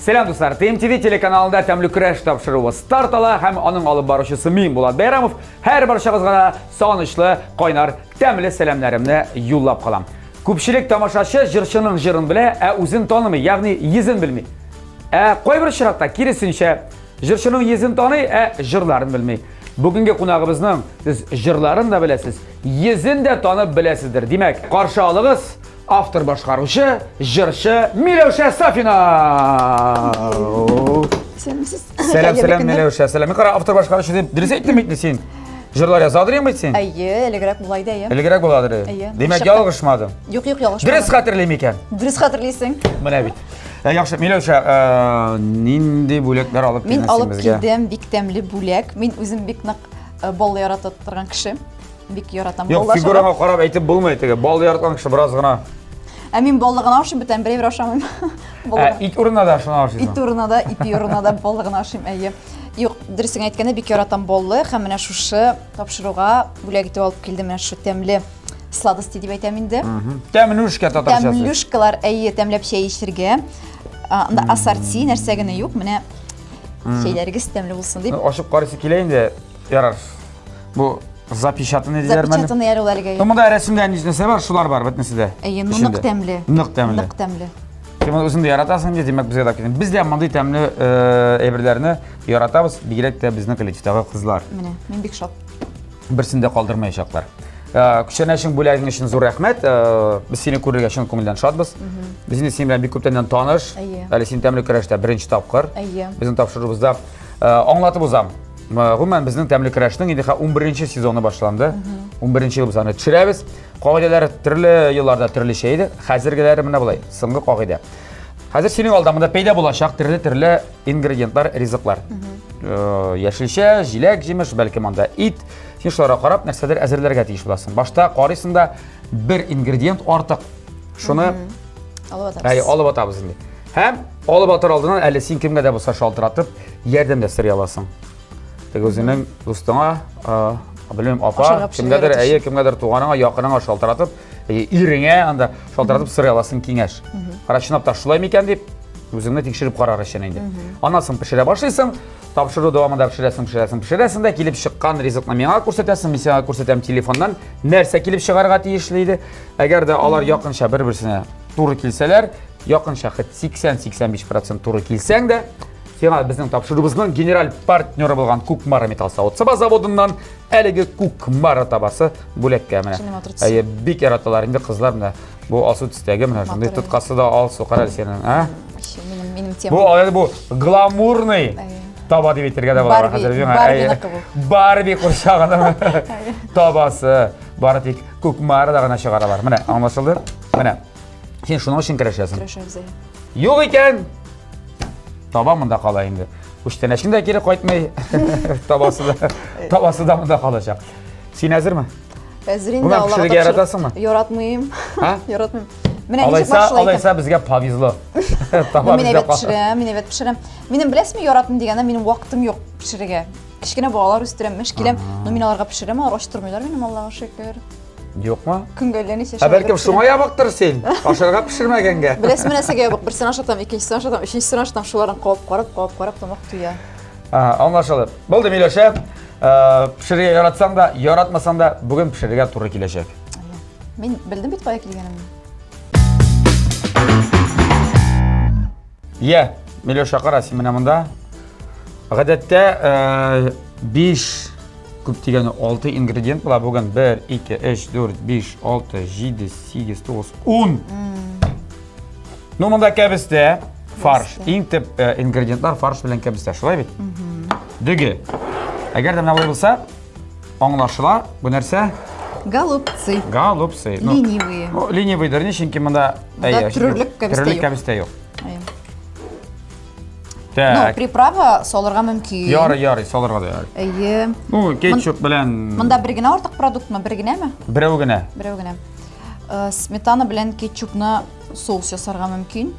Сәлам, дуслар! ТМТВ телеканалында Тәмле көрәш тапшыруы старт ала һәм аның алып баручысы мин, Булат Бәйрамов, һәр барчагызга да сагынычлы, кайнар, тәмле сәламнәремне юллап калам. Күпчелек тамашачы җырчының җырын белә, ә үзен танымый, ягъни йөзен белми. Ә кайбер очракта киресенчә, җырчының йөзен таный, ә җырларын белми. Бүгенге кунагыбызның сез җырларын да беләсез, йөзен дә танып беләсездер. Димәк, каршы алыгыз Автор башкаручы, җырчы Миләүшә Сафина. Исәнмесез. Сәлам, сәлам, Миләүшә. Сәлам. Мин кара автор башкаручы дип дөрес әйттем бит син. Җырлар язадыр бит син? Әйе, элегрәк була иде, әйе. Элегрәк буладыр. Әйе. Димәк, ялгышмадым. Юк, юк, ялгышмадым. Дөрес хәтерлим икән. Дөрес хәтерлисең. Менә бит. Ә, яхшы, Миләүшә, э, нинди бүләкләр алып Мин килдең син алып безгә? килдем бик тәмле бүләк. Мин үзем бик нык э, бал ярата торган кеше. Бик яратам. Юк, фигураңа карап әйтеп булмый теге. Бал яраткан кеше бераз гына. Ә мин баллы гына ашыйм, бүтән бер әйбер ашамыйм. Ә ит урынына да шуны ашыйсың? Ит урынына да, ипи урынына да баллы гына ашыйм, әйе. Юк, дөресен әйткәндә, бик яратам баллы һәм менә шушы тапшыруга бүләк итеп алып килдем менә шушы тәмле сладости дип әйтәм инде. Тәмлүшкә татарчасы. Тәмлүшкалар, әйе, тәмләп чәй эчәргә. Анда ассорти нәрсә генә юк, менә чәйләрегез тәмле булсын дип. Ачып карыйсы килә инде. Ярар. Бу запечатанный диләр мәне. Запечатанный әле ул әлегә. Ну, монда рәсемдә нәрсә бар, шулар бар бөтенесе дә. Әйе, ну нык тәмле. Нык тәмле. Нык тәмле. Син моны үзең дә яратасың инде, димәк безгә дә килдең. Без дә мондый тәмле э, әйберләрне яратабыз, бигрәк тә безнең коллективтагы кызлар. Менә, мин бик шат. Берсен дә калдырмаячаклар. Э, Күчтәнәчең бүләгең өчен зур рәхмәт. Э, без сине күрергә чын күңелдән шатбыз. Без инде синең белән бик күптәннән таныш. Әле син тәмле көрәштә беренче тапкыр. Әйе. Безнең тапшыруыбызда аңлатып узам. Гомумән, безнең тәмле көрәшнең инде 11 сезоны башланды. 11 ел без аны төшерәбез. Кагыйдәләре төрле елларда төрлечә иде. Хәзергеләре менә болай, соңгы кагыйдә. Хәзер синең алда монда пәйда булачак төрле-төрле ингредиентлар, ризыклар. Э, яшелчә, җиләк, җимеш, бәлки монда ит. Син шуларга карап нәрсәдер әзерләргә тиеш буласың. Башта карыйсың да бер ингредиент артык. Шуны алып атабыз. Әй, алып атабыз инде. Һәм алып атар алдыннан әле син кемгә дә булса шалтыратып ярдәм дә сорый аласың. Теге үзеңнең дустыңа, белмим, апа, кемгәдер, әйе, кемгәдер туганыңа, якыныңа шалтыратып, иреңә анда шалтыратып сорый аласың киңәш. Кара, чынлап та шулай микән дип, үзеңне тикшереп карар өчен инде. Аннан соң пешерә башлыйсың, тапшыру дәвамында пешерәсең, пешерәсең, пешерәсең дә килеп чыккан ризыкны миңа күрсәтәсең, мин сиңа күрсәтәм телефоннан нәрсә килеп чыгарга тиешле иде. Әгәр дә алар якынча бер-берсенә туры килсәләр, якынча хоть 80-85% туры килсәң дә, сиңа безнең тапшыруыбызның генераль партнеры булган Кукмара металл савыт-саба заводыннан әлеге Кукмара табасы бүләккә менә. Әйе, бик яраталар инде кызлар менә. Бу алсу төстәге менә шундый тоткасы да алсу, кара әле синең, а? Минем минем тема. Бу әле бу гламурный таба дип әйтергә дә була хәзер. Барби бу. Барби курчагының табасы. Бары тик Кукмарада гына чыгаралар. Менә аңлашылды? Менә. Син шуның өчен көрәшәсең. Көрәшәбез, әйе. Юк икән, таба монда кала инде. Күчтәнәчең дә кире кайтмый, табасы да, табасы да монда калачак. Син әзерме? Әзер инде, Гомумән, Аллага пешерергә тапшырып. яратасыңмы? Яратмыйм. А? Яратмыйм. Менә ничек Алайса, бар шулай икән. алайса безгә повезло. Таба Мин бездә әйбәт кала. пешерәм, мин әйбәт пешерәм. Минем беләсезме, яратмыйм дигәндә минем вакытым юк пешерергә. Кечкенә балалар үстерәм, эш киләм, но мин аларга пешерәм, алар ач тормыйлар минем, Аллага шөкер. Юкмы? Көнгә әллә ничә Ә бәлкем шуңа ябыктыр син? Ашарга пешермәгәнгә. Беләсезме нәрсәгә ябык? Берсен ашатам, икенчесен ашатам, өченчесен ашатам, шуларын кабып карап, кабып карап тамак туя. Аңлашылды. Булды, Миләүшә. Э, пешерергә яратсаң да, яратмасаң да, бүген пешерергә туры киләчәк. Мин белдем бит кая килгәнемне. Йә, Миләүшә, кара, син менә монда. Гадәттә, 5 э, күп дигәне 6 ингредиент була. Бүген 1, 2, 3, 4, 5, 6, 7, 8, 9, 10. Ну, монда кәбестә, фарш. Иң төп э, ингредиентлар фарш белән кәбестә, шулай бит? Дөге. Әгәр дә менә болай булса, аңлашыла, бу нәрсә? Голубцы. Голубцы. Ну, ленивые. Ну, ленивыйдыр, ни, чөнки монда Монда төрерлек кәбестә юк. Төрерлек кәбестә юк. Так. Ну, приправа салырга мөмкин. Ярый, ярый, салырга да ярый. Әйе. Ну, кетчуп белән. Монда бер генә артык продуктмы, бер генәме? Берәү генә. Берәү генә. Э, сметана белән кетчупны соус ясарга мөмкин.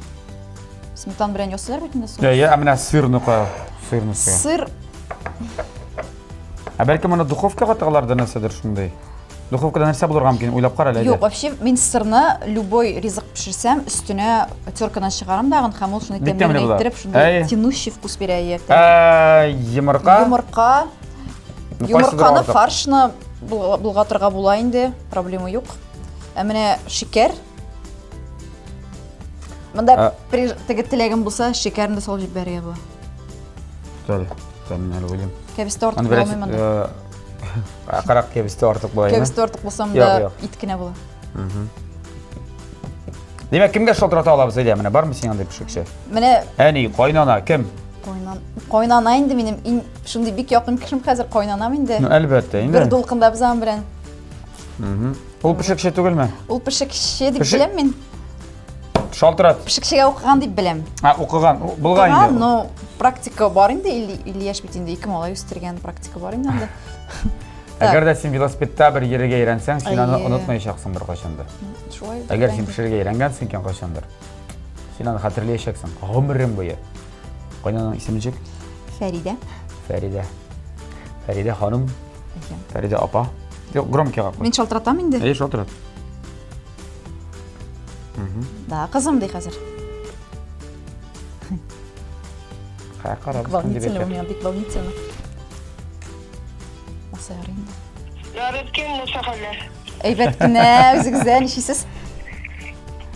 Сметана белән ясыйлар бит инде соус. Әйе, ә менә сырны кая? Сырны сыр. Ә бәлки моны духовкага тыгалар да нәрсәдер шундый. Духовкада нәрсә булырга мөмкин? Уйлап кара әле. Юк, вообще мин сырны любой ризык пешерсәм, өстенә теркадан чыгарам дагын һәм ул шундый тәмле иттереп, шундый тянущий вкус бирә. Ә, йомырка. Йомырка. Йомырканы фаршны болгатырга була инде, проблема юк. Ә менә шикәр. Монда теге теләгем булса, шикәрне дә салып җибәрергә була. Тәл, тәмин әле уйлыйм. Кәбестә артык була алмый монда. Акырак кәбестә артык була. Кәбестә артык булса монда ит кенә була. Димәк, кемгә шалтырата алабыз, әйдә, менә бармы синең андый пешекче? Менә Әни, кайнана, кем? Кайнан, кайнана инде минем иң шундый бик якын кешем хәзер кайнанам инде. Ну, әлбәттә, инде. Бер дулкында без аның белән. Ул пешекче түгелме? Ул пешекче дип беләм мин. Шалтырат. Пешекчегә укыган дип беләм. А, укыган. Булган инде. Но практика бар инде, 50 яшь бит инде, ике малай үстергән практика бар инде анда. Әгәр дә син велосипедта бер йөрергә өйрәнсәң, син аны онытмаячаксың беркайчан да. Шулай. Әгәр син пешерергә өйрәнгәнсең икән кайчандыр, син аны хәтерләячәксең гомерең буе. Кайнаның исеме ничек? Фәридә. Фәридә. Фәридә ханым. Фәридә апа. Юк, громкийга куй. Мин шалтыратам инде. Әйе, шалтырат. Да, кызым ди хәзер. Хә, карабыз. Волнительно у меня, бик волнительно. Нәрсә ярый инде? Ярый кем нәрсә хәлләр? Әйбәт кенә, үзегездә ничисез?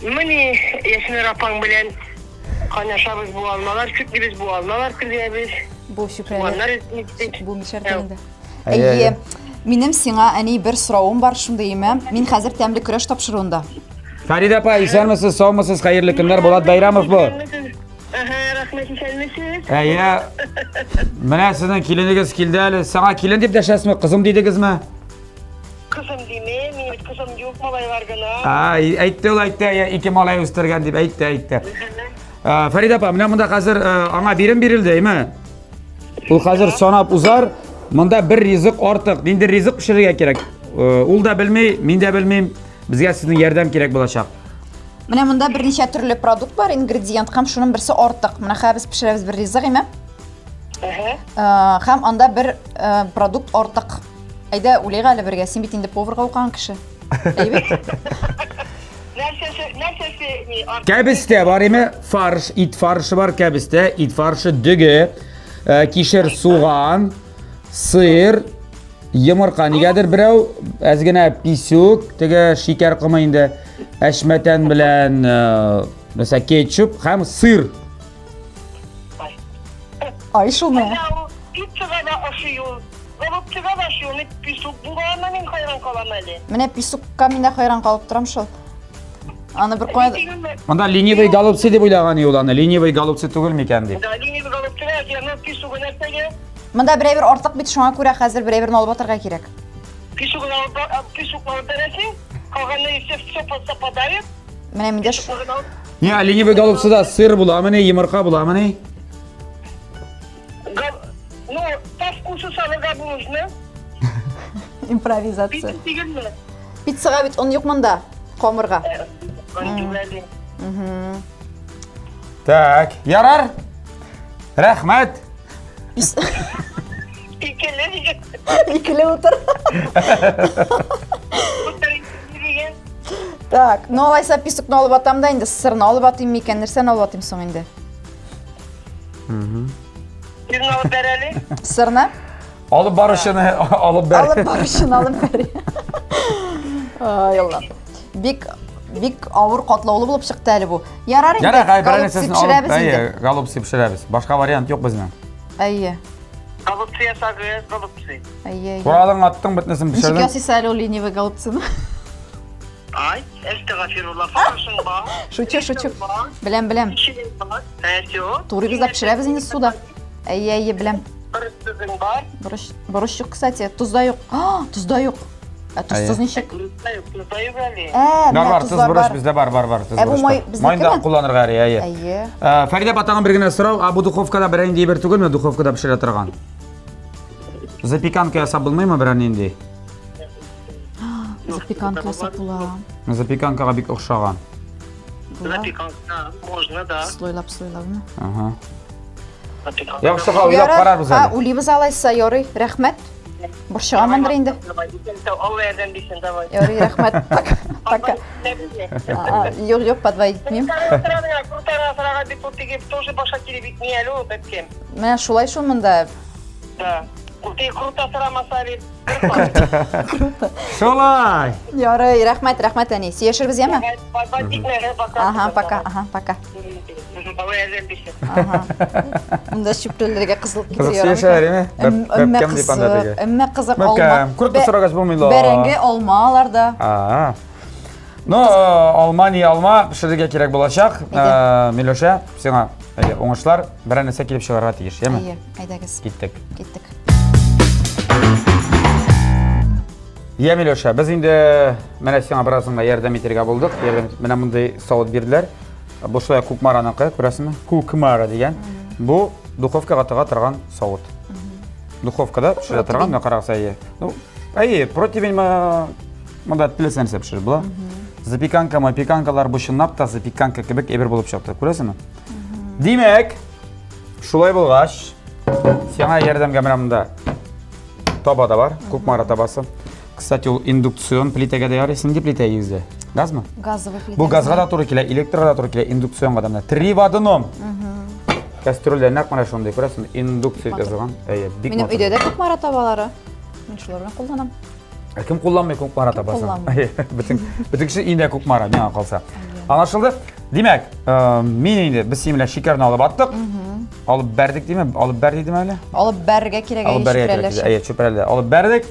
Менә Ясмир апаң белән кайнашабыз бу алмалар, чүплибез бу алмалар кергәбез. Бу чүпрәле. Бу мишәр телендә. Әйе. Минем сиңа әни бер соравым бар шундый име. Мин хәзер тәмле көрәш тапшыруында. Фәридә апа, исәнмесез, саумысыз, хәерле көннәр. Булат Бәйрәмов бу. Әһә, рәхмәт, исәнмесез. Әйе. Менә сезнең киленегез килде әле. Саңа килен дип дәшәсезме, кызым дидегезме? Кызым димә, минем бит кызым юк, малайлар гына. А, әйтте ул, әйтте, әйе, ике малай үстергән дип әйтте, әйтте. Фәридә апа, менә монда хәзер аңа бирем бирелде, әйме? Ул хәзер санап узар. Монда бер ризык артык. Нинди ризык пешерергә кирәк? Ул да белми, мин дә белмим. Безгә сезнең ярдәм кирәк булачак. Менә монда берничә төрле продукт бар, ингредиент, һәм шуның берсе артык. Менә хәзер без пешерәбез бер ризык, әйме? Һәм анда бер продукт артык. Әйдә, уйлыйк әле бергә. Син бит инде поварга укыган кеше. Әйе бит? Нәрсәсе, нәрсәсе ни артык? Кәбестә бар име? Фарш, ит фаршы бар, кәбестә, ит фаршы, дөге, кишер, суган, сыр, йомырка. Нигәдер берәү әз генә писүк, теге шикәр комы инде, әшмәтән белән, нәрсә, кетчуп һәм сыр. Ай, шулмы? Пиццага да ошый ул. Голубцыга да ошый ул. Писук булганына мин хайран калам әле. Менә писукка мин дә хайран калып торам шул. Аны бер кая... Монда ленивый голубцы дип уйлаган ул аны. Ленивый голубцы түгел микән дип. Да, ленивый голубцы, но писугы нәрсәгә? Монда берәй бер артык бит, шуңа күрә хәзер берәй берне алып атарга кирәк. Писугын алып, писукны алып бәрәсең, калганы все совпадает. Менә миндә Не, ленивый голубцыда сыр буламыни, йомырка буламыни? Ну, по вкусу салырга можно. Импровизация. Пицца түгелме? Пиццага бит он юк монда, камырга. Он юк әле. Так, ярар. Рәхмәт. Икеле дигән. Икеле утыр. Так, ну алайса писокны алып атам да инде, сырны алып атыйм микән, нәрсәне алып атыйм соң инде? Сырны алып бәр әле. Сырны? Алып баручыны алып бәр. Алып баручыны алып бәр. Ай, Алла. Бик бик авыр катлаулы булып чыкты әле бу. Ярар инде. Ярар, берәр нәрсәсен алып, әйе, голубцы пешерәбез. Башка вариант юк безнең. Әйе. Голубцы ясагыз, голубцы. Әйе. Коралың аттың, бөтенесен пешердең. Ничек ясыйсыз әле ул ленивый голубцыны? Ай, әстәгафирулла, фаршың бар. Шучу, шучу. Беләм, беләм. Турыйбыз да пешерәбез инде суда. Әйе, әйе, беләм. Борыч тузың бар. Борыч, борыч юк, кстати, тоз да юк. А, тоз да юк. Ә тозсыз ничек? Тоз да юк, тоз да юк әле. Ә, Бар, бар, тоз борыч бездә бар, бар, бар, тоз Ә бу борыч май бар. безнекеме? Майны да кулланырга ярый, әйе. Әйе. Ә, Фәридә апа, тагын бер генә сорау. Ә бу духовкада берәр нинди әйбер түгелме? Духовкада пешерә торган. Запеканка ясап булмыймы берәр нинди? Запеканка ясап була. Запеканкага бик охшаган. Запеканка можно, да. Слойлап, слойлапмы? Ага. Яхшы, уйлап карарбыз әле. Ә, уйлыйбыз алайса, ярый. Рәхмәт. Борчыганмындыр инде. Давай, исән-сау, Алла ярдәм бирсен, давай. Ярый, рәхмәт. Пока. Пока. Юк, юк, подводить итмим. Сораган бит ул теге тоже баша килеп битми әле ул бәбкәм. Менә шулай шул монда. Да. Ул теге круто сорамаса бит. Круто. Шулай. Ярый, рәхмәт, рәхмәт, әни. Сөйләшербез, яме? Подводить итмә, пока. Ага, пока, ага, пока. Алла ярдәм бирсен. Ага. Монда чүпрәләргә кызылып Кызык китә. сөйләшәләр, име? Әмма Бәбкәм дип анда кызык, теге. әмма кызык алма. Бәбкәм, круто сорагач булмый ла. Бәрәңге, алмалар да. А. Ну, алма не алма, пешерергә кирәк булачак. Миләүшә, сиңа әйе, уңышлар, берәр нәрсә килеп чыгарга тиеш, яме? Әйе, әйдәгез. Киттек. Киттек. Я, Миләүшә, без инде менә сиңа бераз гына ярдәм итәргә булдык. Ярдәм итеп, менә мондый савыт бирделәр. Бу шулай Кукмараныкы, күрәсеңме? Кукмара дигән. Бу духовкага тыга торган савыт. Духовкада пешерә торган, менә карагыз, әйе. Ну, әйе, противень монда теләсә нәрсә пешереп була. Запеканка, мапеканкалар бу чынлап та запеканка кебек әйбер булып чыкты. Күрәсеңме? Димәк, шулай булгач, сиңа ярдәмгә менә монда таба да бар, Кукмара табасы. Кстати, ул индукцион плитәгә дә ярый. Нинди плитә йөзде? Газмы? Газовый плитә. Бу газга да туры килә, электрга да туры килә, индукционга да. Менә три в одном. Кастрюльдә нәкъ менә шундый, күрәсеңме? Индукция язылган. Әйе, бик Минем матур. өйдә дә Кукмара табалары. Мин шулар белән кулланам. Ә кем кулланмый Кукмара табасын? Кулланмый. Бөтен бөтен кеше өендә Кукмара, миңа калса. Аңлашылды? Димәк, мин инде без синең белән шикәрне алып аттык. Алып бәрдек димме? Алып бәр дидем әле? Алып бәрергә кирәк, Алып бәрергә кирәк. Әйе, чүпрәле. Алып бәрдек.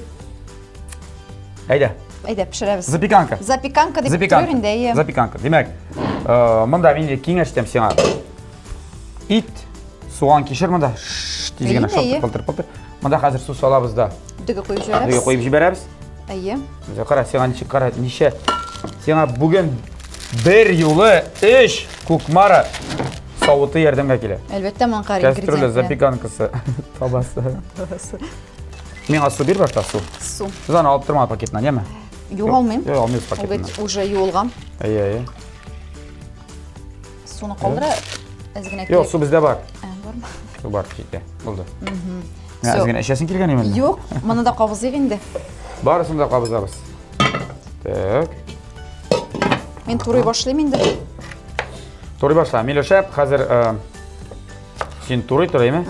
Әйдә. Әйдә, пешерәбез. Запеканка. Запеканка дип тор инде, әйе. Запеканка. Димәк, монда мин киңәш итәм сиңа. Ит, суган кишер монда тиз генә шап пылтыр пылтыр. Монда хәзер су салабыз да. Дөге куеп җибәрәбез. Дөге куеп җибәрәбез. Әйе. Менә кара, сиңа ничек кара, ничә. Сиңа бүген бер юлы өч Кукмара савыты ярдәмгә килә. Әлбәттә, моның кар Кастрюля, запеканкасы, табасы. Табасы. Миңа су бир башта, су. Су. Сез аны алып торма пакетыннан, яме? Юк, алмыйм. Юк, алмыйбыз пакетыннан. Ул бит уже юылган. Әйе, әйе. Суны калдыра, әз генә Юк, су бездә бар. Ә, бармы? Су бар, җитә. Булды. Менә әз генә эчәсең килгән име? Юк, моны да кабызыйк инде. Барысын да кабызабыз. Так. Мин турый башлыйм инде. Турый башла. Миләүшә, хәзер э, син турый турыймы?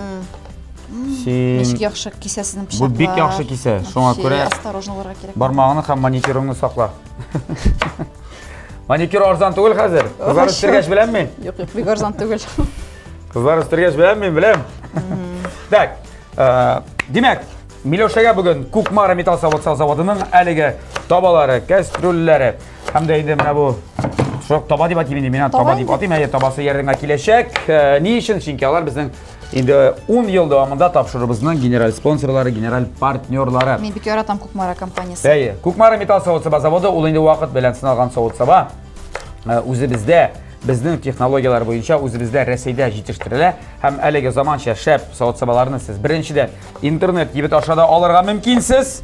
Син Ничек яхшы кисәсен пычаклар. Бу бик яхшы кисә. Шуңа күрә осторожно булырга кирәк. Бармагыңны һәм маникюрыңны сакла. Маникюр арзан түгел хәзер. Кызлар үстергәч беләм мин. Юк, юк, бик арзан түгел. Кызлар үстергәч беләм мин, беләм. Так, э, димәк, Миләүшәгә бүген Кукмара металл савыт-саба заводының әлеге табалары, кәстрүлләре һәм дә инде менә бу шулай таба дип атыйм инде, мин таба дип атыйм, әйе, табасы ярдәмгә киләчәк. Э, ни өчен? Чөнки алар безнең Инде 10 ел дәвамында тапшыруыбызның генераль спонсорлары, генераль партнерлары. Мин бик яратам Кукмара компаниясе. Әйе, Кукмара металл савыт-саба заводы ул инде вакыт белән сыналган савыт-саба. Э, үзебездә безнең технологияләр буенча үзебездә Рәсәйдә җитештерелә һәм әлеге заманча шәп савыт-сабаларны сез беренчедән интернет кибет аша да алырга мөмкинсез.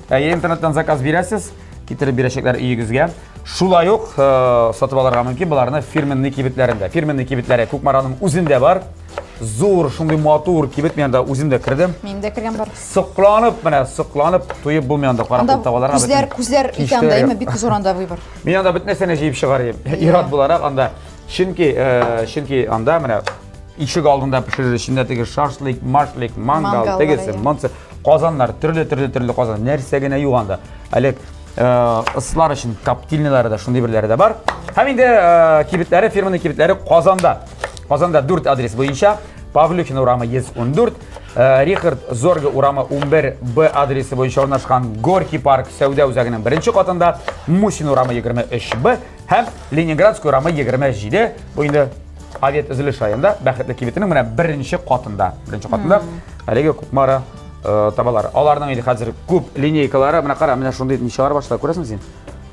Әйе, интернеттан заказ бирәсез, китереп бирәчәкләр өегезгә. Шулай ук э, сатып алырга мөмкин боларны фирменный кибетләрендә. Фирменный кибетләре Кукмараның үзендә бар. Зур, шундый матур кибет мин анда үзем дә кердем. Мин дә кергән бар. Сокланып, менә сокланып туеп булмый анда карап Анда табаларга. күзләр, күзләр итә анда, әйме, бик зур анда выбор. Мин анда бөтен нәрсәне җыеп чыгарыйм. Ир-ат буларак анда. Чөнки, э, чөнки анда менә ишек алдында пешерер өчен дә теге шашлык, машлык, мангал, тегесе, монсы, казаннар, төрле-төрле төрле казан, нәрсә генә юк анда. Әле э, ыслар өчен коптильнялары да шундый берләре дә бар. Һәм инде э, кибетләре, фирманың кибетләре Казанда. Казанда 4 адрес буенча Павлюхин урамы 114, э, Рихард Зорге урамы 11 Б адресы буенча урнашкан Горький парк сәүдә үзәгенең беренче катында, Мусин урамы 23 Б һәм Ленинградский урамы 27. Бу инде авиатөзелеш районында Бәхетле кибетенең менә беренче катында, беренче катында әлеге Кукмара э, табалар. Аларның инде хәзер күп линейкалары, менә кара, менә шундый ничалар башлады, күрәсеңме син?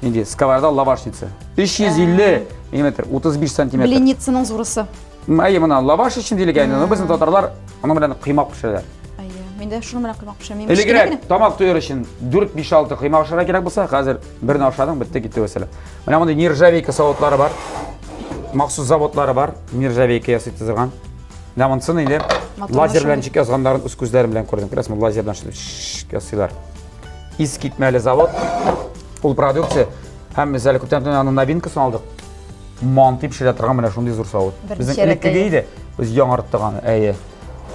Нинди сковорода лавашница. 350 миллиметр, 35 сантиметр. Блинницаның зурысы. Әйе, моны лаваш өчен дилегән, но безнең татарлар аның белән коймак пешерәләр. Әйе, мин дә шуның белән коймак пешерәм. Мин Элегрәк тамак туер өчен 4-5-6 коймак ашарга кирәк булса, хәзер берне ашадың, бетте китте вәссәлам. Менә мондый нержавейка савытлары бар. Махсус заводлары бар, нержавейка ясый торган. Менә монысын инде. Лазер белән ничек язганнарын үз күзләрем белән күрдем. Күрәсеңме, лазер белән шулай ясыйлар. Искитмәле завод. Ул продукция. Һәм без әле күптән түгел аның новинкасын алдык. Манты пешерә торган менә шундый зур савыт. Безнең элеккеге иде. Без яңарттык аны. Әйе.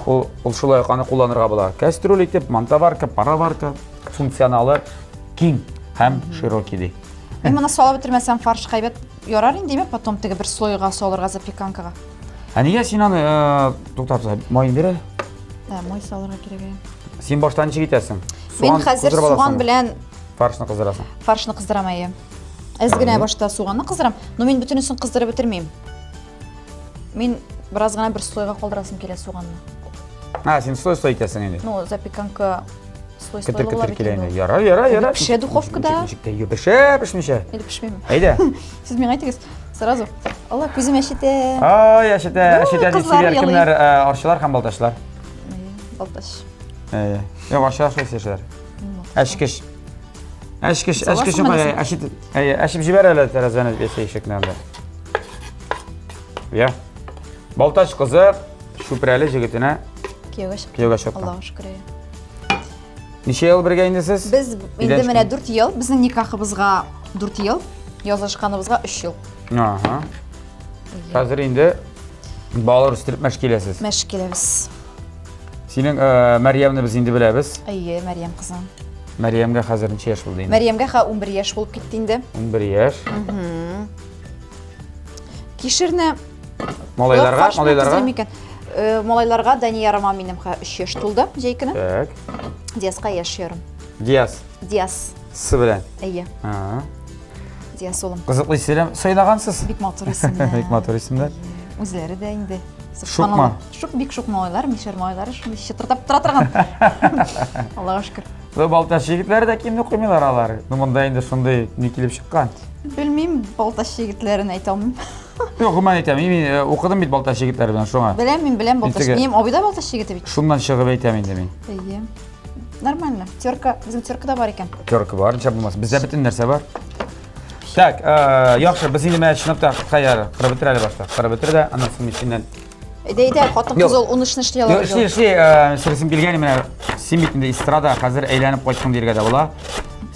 Ул, ул шулай ук аны кулланырга була. Кәстрүл итеп, мантоварка, пароварка функционалы киң һәм широкий ди. Мин моны салып бетермәсәм, фарш кайбәт ярар инде, потом теге бер слойга салырга запеканкага. Ә нигә син аны э, туктап майын бир әле? Ә, май салырга кирәк. Син башта ничек итәсең? Мин хәзер суган белән фаршны кыздырасың. Фаршны кыздырам әйе. Әз генә башта суганны кыздырам, но мин бөтенесен кыздырып бетермим. Мин бераз гына бер слойга калдырасым килә суганны. А, син слой-слой итәсең инде. Ну, запеканка слой слой була бит. Килә инде. Ярар, ярар, ярар. Пешә духовкада. Ничек тә пешә, пешмичә. Или пешмиме? Әйдә. Сез миңа әйтегез. Сразу. Алла күзем әчетә. Ай, әчетә, әчетә дип сөйләр кемнәр, э, арчылар һәм балтачлар. Балтач. Әйе. Юк, арчылар шулай сөйләшәләр. Әчкеш. Әчкеш, әчкеш, әчет. Әйе, әчеп җибәр әле тәрәзәне яисә ишекне анда. Я. Балтач кызы Чүпрәле җегетенә кияүгә чыкты. Кияүгә чыкты. Аллага шөкер. Ничә ел бергә инде сез? Без инде менә 4 ел, безнең никахыбызга 4 ел, язылышканыбызга 3 ел. Ага. Хәзер инде балалар үстереп мәш киләсез. Мәш киләбез. Синең э, Мәрьямне без инде беләбез. Әйе, Мәрьям кызым. Мәрьямгә хәзер ничә яшь булды инде? Мәрьямгә хә 11 яшь булып китте инде. 11 яшь. Кишерне Малайларга, малайларга. Э, малайларга Даниярыма минем 3 яшь тулды җәй көне. Так. Диаска яшь ярым. Диас. Диас. С белән. Әйе. Диас улым. Кызыклы исем сайлагансыз. Бик матур исемнәр. Бик матур исемнәр. Үзләре дә инде. Шукма. Шук бик шук малайлар, мишәр малайлары шундый чытырдап тора торган. Аллага шөкер. Ну, Балтач егетләре дә кимне куймыйлар алар. Ну, монда инде шундый ни килеп чыккан. Белмим, Балтач егетләрен әйтә алмыйм. Юк, гомумән әйтәм, мин э, укыдым бит Балтач егетләре белән шуңа. Беләм, мин беләм Балтач. Минем абый да Балтач егете бит. Шуннан чыгып әйтәм инде мин. Әйе. Нормально. Терка, безнең терка да бар икән. Терка бар, ничә булмас. Бездә бөтен нәрсә бар. Так, э, яхшы, без инде менә чынлап та каяр кырып бетер әле башта. Кырып бетер дә, аннан соң мин синнән Әйдә, әйдә, хатын-кыз ул ун эшне эшли ала. Юк, эшли, эшли, э, сөресем килгән менә син бит инде эстрада хәзер әйләнеп кайттың дияргә дә була.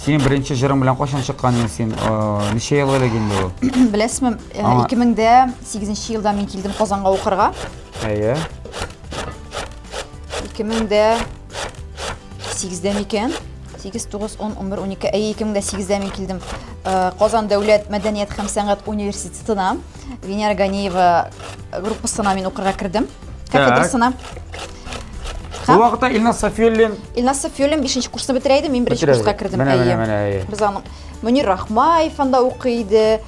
Синең беренче җырың белән кайчан чыккан идең син? Э, ничә ел элек инде ул? Беләсезме, 2008 елда мин килдем Казанга укырга. Әйе. 2008-дә микән? 8, 9, 10, 11, 12. Әйе, 2008-дә мин килдем э, Казан дәүләт мәдәният һәм сәнгать университетына. Венера Ганиева группасына мин укырга кердем. Кафедрасына. Бу вакытта Илназ Сафиуллин Илназ Сафиуллин 5 курсны бетерә иде, мин 1 курска кердем. Менә, менә, менә, әйе. Без аның Мөнир Рахмаев анда укый иде.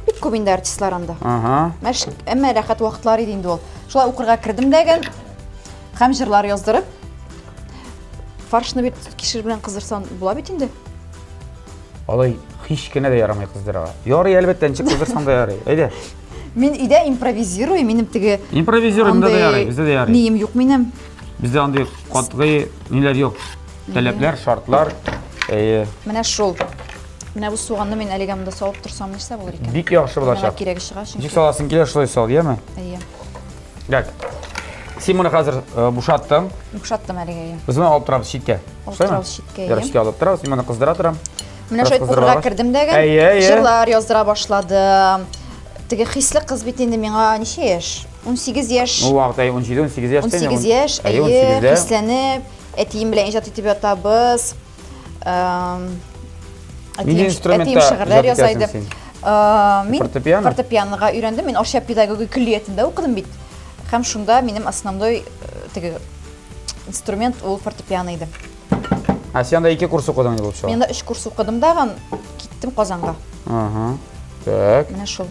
Бик күп инде артистлар анда. Ага. Мәш, әмма рәхәт вакытлар иде инде ул. Шулай укырга кердем дәген һәм җырлар яздырып. Фаршны бит кишер белән кыздырсаң була бит инде. Алай һич кенә дә ярамый кыздырырга. Ярый, әлбәттә, ничек кыздырсаң да ярый. Әйдә. Мин өйдә импровизирую, минем теге Импровизирую, монда да ярый, бездә дә ярый. Нием юк минем. Бездә андый катгый ниләр юк. Таләпләр, шартлар. Әйе. Менә шул. Менә бу суганны мин әлегә монда салып торсам нәрсә булыр икән? Бик яхшы булачак. Миңа кирәге чыга чөнки. Ничек саласың килә, шулай сал, яме? Әйе. Так. Син моны хәзер э, бушаттың. Бушаттым әлегә. Әйе. Без моны алып торабыз читкә. Алып торабыз читкә. Ярый, читкә алып торабыз. Мин моны кыздыра торам. Менә шулай укырга кердем дә җырлар яздыра башладым. Теге хисле кыз бит инде миңа ничә яшь? 18 яшь. Ну, вакыт әй 17, 18 яшь. 18 яшь, әйе, хисләнеп, әтием белән иҗат итеп ятабыз. Нинди инструментта әтием шигырьләр яза иде. Мин фортепиано? Фортепианога өйрәндем. Мин Арча педагогия көллиятендә укыдым бит. Һәм шунда минем основной э, теге инструмент ул фортепиано иде. А син анда ике курс укыдың инде булып чыга. Мин анда өч курс укыдым да, киттем Казанга. Ага. Так. Менә шул.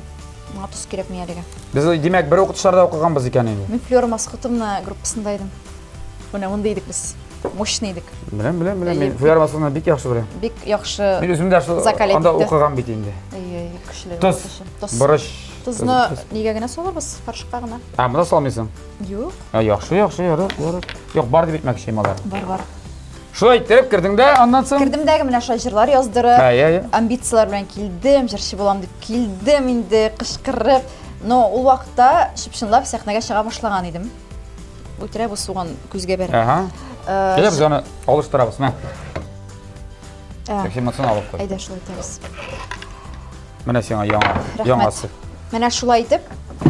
Миңа тоз кирәкми әлегә. Без димәк бер укытучыларда укыганбыз икән инде. Мин Флера Масхутовна группасында идем. Менә мондый идек без. Мощный идек. Беләм, беләм, беләм. Мин Флера Масхутовна бик яхшы беләм. Бик яхшы. Мин үзем дә шул анда укыган бит инде. Әйе, көчле. Тоз. Тоз. Борыч. Тозны нигә генә салырбыз? Фаршка гына. А, монда салмыйсың? Юк. А, яхшы, яхшы, ярар, ярар. Юк, бар дип әйтмәкче идем алар. Бар, бар. Шулай иттереп кердең дә, аннан соң? Кердем дә менә шулай җырлар яздырып, амбицияләр белән килдем, җырчы булам дип килдем инде, кычкырып. Но ул вакытта чып-чынлап сәхнәгә чыга башлаган идем. Үтерә бу суган күзгә бәреп. Ага. Әйдә без аны алыштырабыз, мә. Син монысын алып куй. Әйдә шулай итәбез. Менә сиңа яңа, яңасы. Менә шулай итеп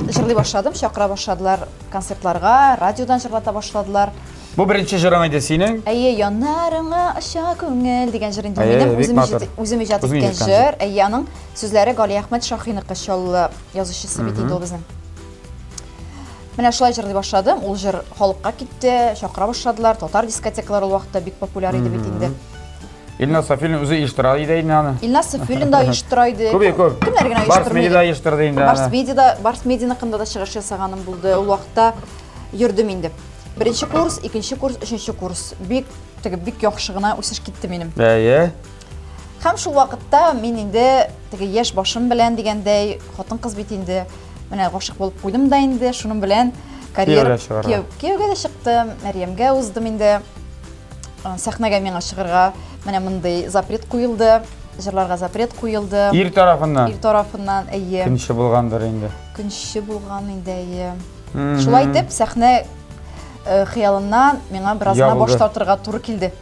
җырлый башладым, чакыра башладылар концертларга, радиодан җырлата башладылар. Бу беренче җырың иде синең? Әйе, яннарыңа оча күңел дигән җыр инде минем үзем иҗат, үзем иҗат иткән җыр. Әйе, аның сүзләре Галиәхмәт Шахиныкы, Чаллы язучысы бит инде ул безнең. Менә шулай җырлый башладым. Ул җыр халыкка китте, чакыра башладылар. Татар дискотекалары ул вакытта бик популяр иде бит инде. Илназ Сафилин үзе оештыра иде инде аны. Илназ Сафилин да оештыра иде. Күп, күп. Кемнәр генә оештырмый. Барс Медиа оештырды инде. Барс Медиа, Барс Медианыкында да чыгыш ясаганым булды. Ул вакытта йөрдем инде. Беренче курс, икенче курс, өченче курс. Бик теге бик яхшы гына үсеш китте минем. Әйе. Һәм шул вакытта мин инде теге яшь башым белән дигәндәй, хатын-кыз бит инде, менә гашык булып куйдым да инде, шуның белән карьера кияүгә дә чыктым, Мәрьямгә уздым инде. Сәхнәгә миңа чыгарга менә мондый запрет куелды, җырларга запрет куелды. Ир тарафыннан. Ир тарафыннан, әйе. Көнче булгандыр инде. Көнче булган инде, әйе. Шулай итеп, сәхнә хыялыннан миңа бераз гына баш тартырга туры килде.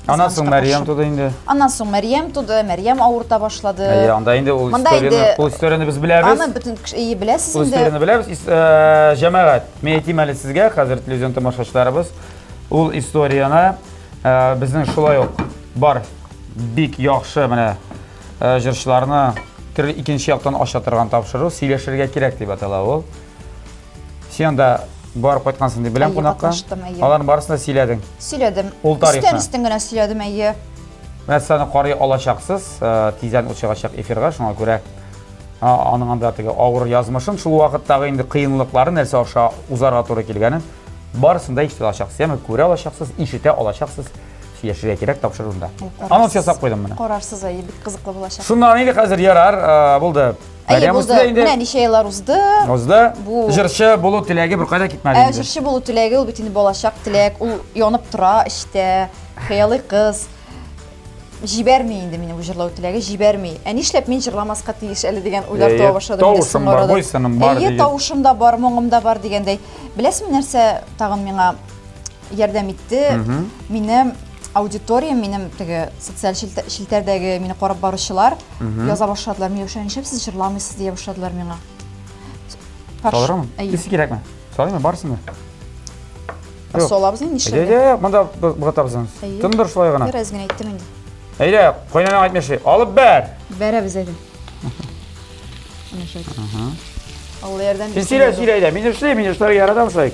Аннан соң Мәрьям туды инде. Аннан соң Мәрьям туды, Мәрьям авырта башлады. Әйе, анда инде ул историяне, ул историяне без беләбез. Аны бөтен кеше әйе беләсез инде. Ул историяне беләбез. Җәмәгать, мин әйтим әле сезгә, хәзер телевизион тамашачыларыбыз, ул историяне безнең шулай ук бар бик яхшы менә җырчыларны төрле икенче яктан ача торган тапшыру, сөйләшергә кирәк дип атала ул. Син анда барып кайткансың дип беләм кунакка. Аларның барысын да сөйләдең. Сөйләдем. Ул тарихны. Өстән өстен генә сөйләдем, әйе. Менә сез аны карый алачаксыз, э, тиздән ул чыгачак эфирга, шуңа күрә аның анда теге авыр язмышын, шул вакыттагы инде кыенлыкларын, нәрсә аша узарга туры килгәнен барысын да ишетә алачаксыз, яме күрә алачаксыз, ишетә алачаксыз. Сөйләшергә кирәк тапшыруында. Анонс ясап куйдым менә. Карарсыз, әйе, бик кызыклы булачак. Шуннан инде хәзер ярар, э, булды. Әйе, булды. Менә ничә еллар узды. Узды. Бу җырчы булу теләге беркайда китмәде инде. Ә җырчы булу теләге ул бит инде балачак теләк, ул янып тора эчтә. Хыялый кыз. Җибәрми инде мине бу җырлау теләге, җибәрми. Ә нишләп мин җырламаска тиеш әле дигән уйлар туа башлады. Тавышым бар, буй-сыным бар. Әйе, тавышым да бар, моңым да бар дигәндәй. Беләсеңме нәрсә тагын миңа ярдәм итте? Минем аудитория, минем теге социаль челтәрдәге мине карап баручылар яза башладылар. Миләүшә, нишләп сез җырламыйсыз дия башладылар миңа. Салырмы? Кесе кирәкме? Салыймы, барысын да? Салабыз инде, нишләргә? Әйдә, монда болгатабыз. Тындыр шулай гына. Бераз генә әйттем инде. Әйдә, кайнанаң әйтмешли, алып бәр. Бәрәбез әйдә. Менә шулай. Алла ярдәм бирсен. Син сөйлә, сөйлә, әйдә. Мин эшлим, мин эшләргә яратам шулай.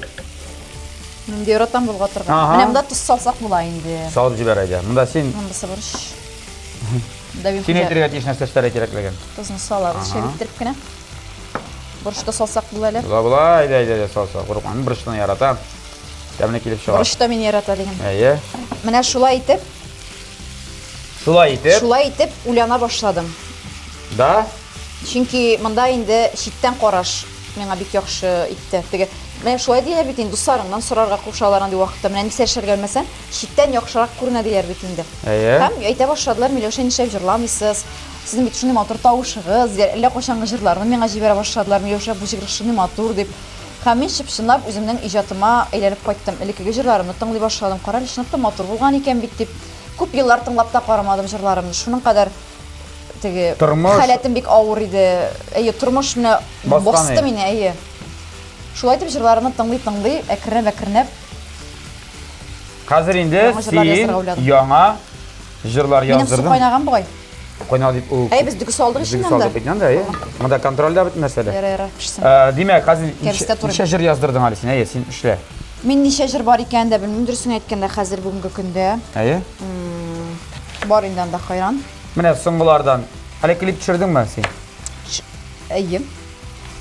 Мин дә яратам болгатырга. Менә монда тоз салсак була инде. Салып җибәр әйдә. Монда син. Монысы борыч. Син әйтергә тиеш нәрсә эшләргә кирәклеген. Тозны салабыз, шәп иттереп кенә. Борыч та салсак була әле. Була, була, әйдә, әйдә, әйдә, сал, сал. Курыкма, мин борычны яратам. Тәмле килеп чыга. Борыч та мине ярата диген. Әйе. Менә шулай итеп. Шулай итеп. Шулай итеп уйлана башладым. Да? Чөнки монда инде читтән караш миңа бик яхшы итте. Теге, менә шулай диләр бит инде, дусларыңнан сорарга кушалар андый вакытта. Менә нәрсә эшләргә белмәсәң, читтән яхшырак күренә диләр бит инде. Әйе. Һәм әйтә башладылар, Миләүшә, нишләп җырламыйсыз? Сезнең бит шундый матур тавышыгыз, диләр. Әллә кайчангы җырларны миңа җибәрә башладылар, Миләүшә, бу җыр шундый матур дип. Һәм мин чып-чынлап үземнең иҗатыма әйләнеп кайттым. Элеккеге җырларымны тыңлый башладым. Кара әле, чынлап та матур булган икән бит дип. Күп еллар тыңлап та карамадым җырларымны. Шуның кадәр теге тормыш халәтем бик авыр иде. Әйе, тормыш менә басты мине, әйе. Шулай итеп җырларымны тыңлый-тыңлый, әкренләп-әкренләп Хәзер инде син яңа җырлар яздырдың. Минем су кайнаган бугай. Кайнау дип ул. Әй, без дөге салдык ич инде. Дөге салдык бит инде, әйе. Монда контрольдә бөтен нәрсәдә. Яра, яра, пешсен. Димәк, хәзер ничә җыр яздырдың әле син? Әйе, син эшлә. Мин ничә җыр бар икәнен дә белмим, дөресен әйткәндә, хәзер бүгенге көндә. Әйе. Бар инде анда хайран. Менә соңгылардан. Әле клип төшердеңме син? Әйе.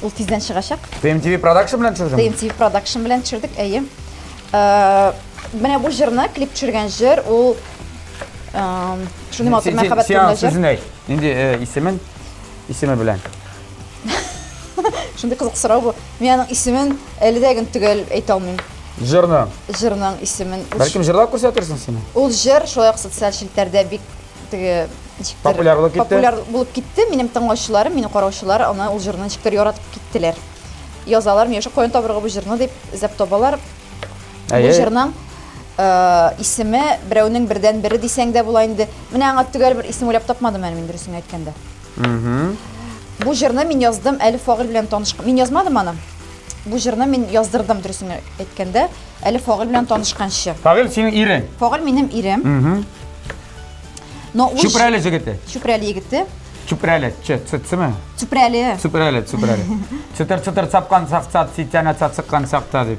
Ул тиздән чыгачак. TMTV Production белән төшердеңме? TMTV Production белән төшердек, әйе. Э, менә бу җырны, клип төшергән җыр, ул шундый матур мәхәббәт турында җыр. Син әйт. Нинди э, исемен? Исеме белән. Шундый кызык сорау бу. Мин аның исемен әле дә ген төгәл әйтә алмыйм. Җырның. Җырның исемен. Бәлкем җырлап күрсәтерсең син? Ул җыр шулай ук социаль челтәрдә бик теге ничектер популяр булып китте. Популяр булып китте. Минем тыңлаучыларым, мине караучылар аны ул җырны ничектер яратып киттеләр. Язалар, мин каян табырга бу җырны дип эзләп табалар. Бу җырның исеме берәүнең бердән бере дисәң дә була инде. Менә аңа төгәл бер исем уйлап тапмадым әле мин дөресен әйткәндә. Бу җырны мин яздым әле Фагыйль белән танышкан. Мин язмадым аны. Бу җырны мин яздырдым дөресен әйткәндә, әле Фагыйль белән танышканчы. Фагыйль синең ирең. Фагыйль минем ирем. Но ул Чүпрәле җегете. Чүпрәле егете. Чүпрәле, ч, ц, цме? Чүпрәле. Чүпрәле, чүпрәле. Чытыр чытыр цапкан сакта, ситәнә цацыккан сакта дип.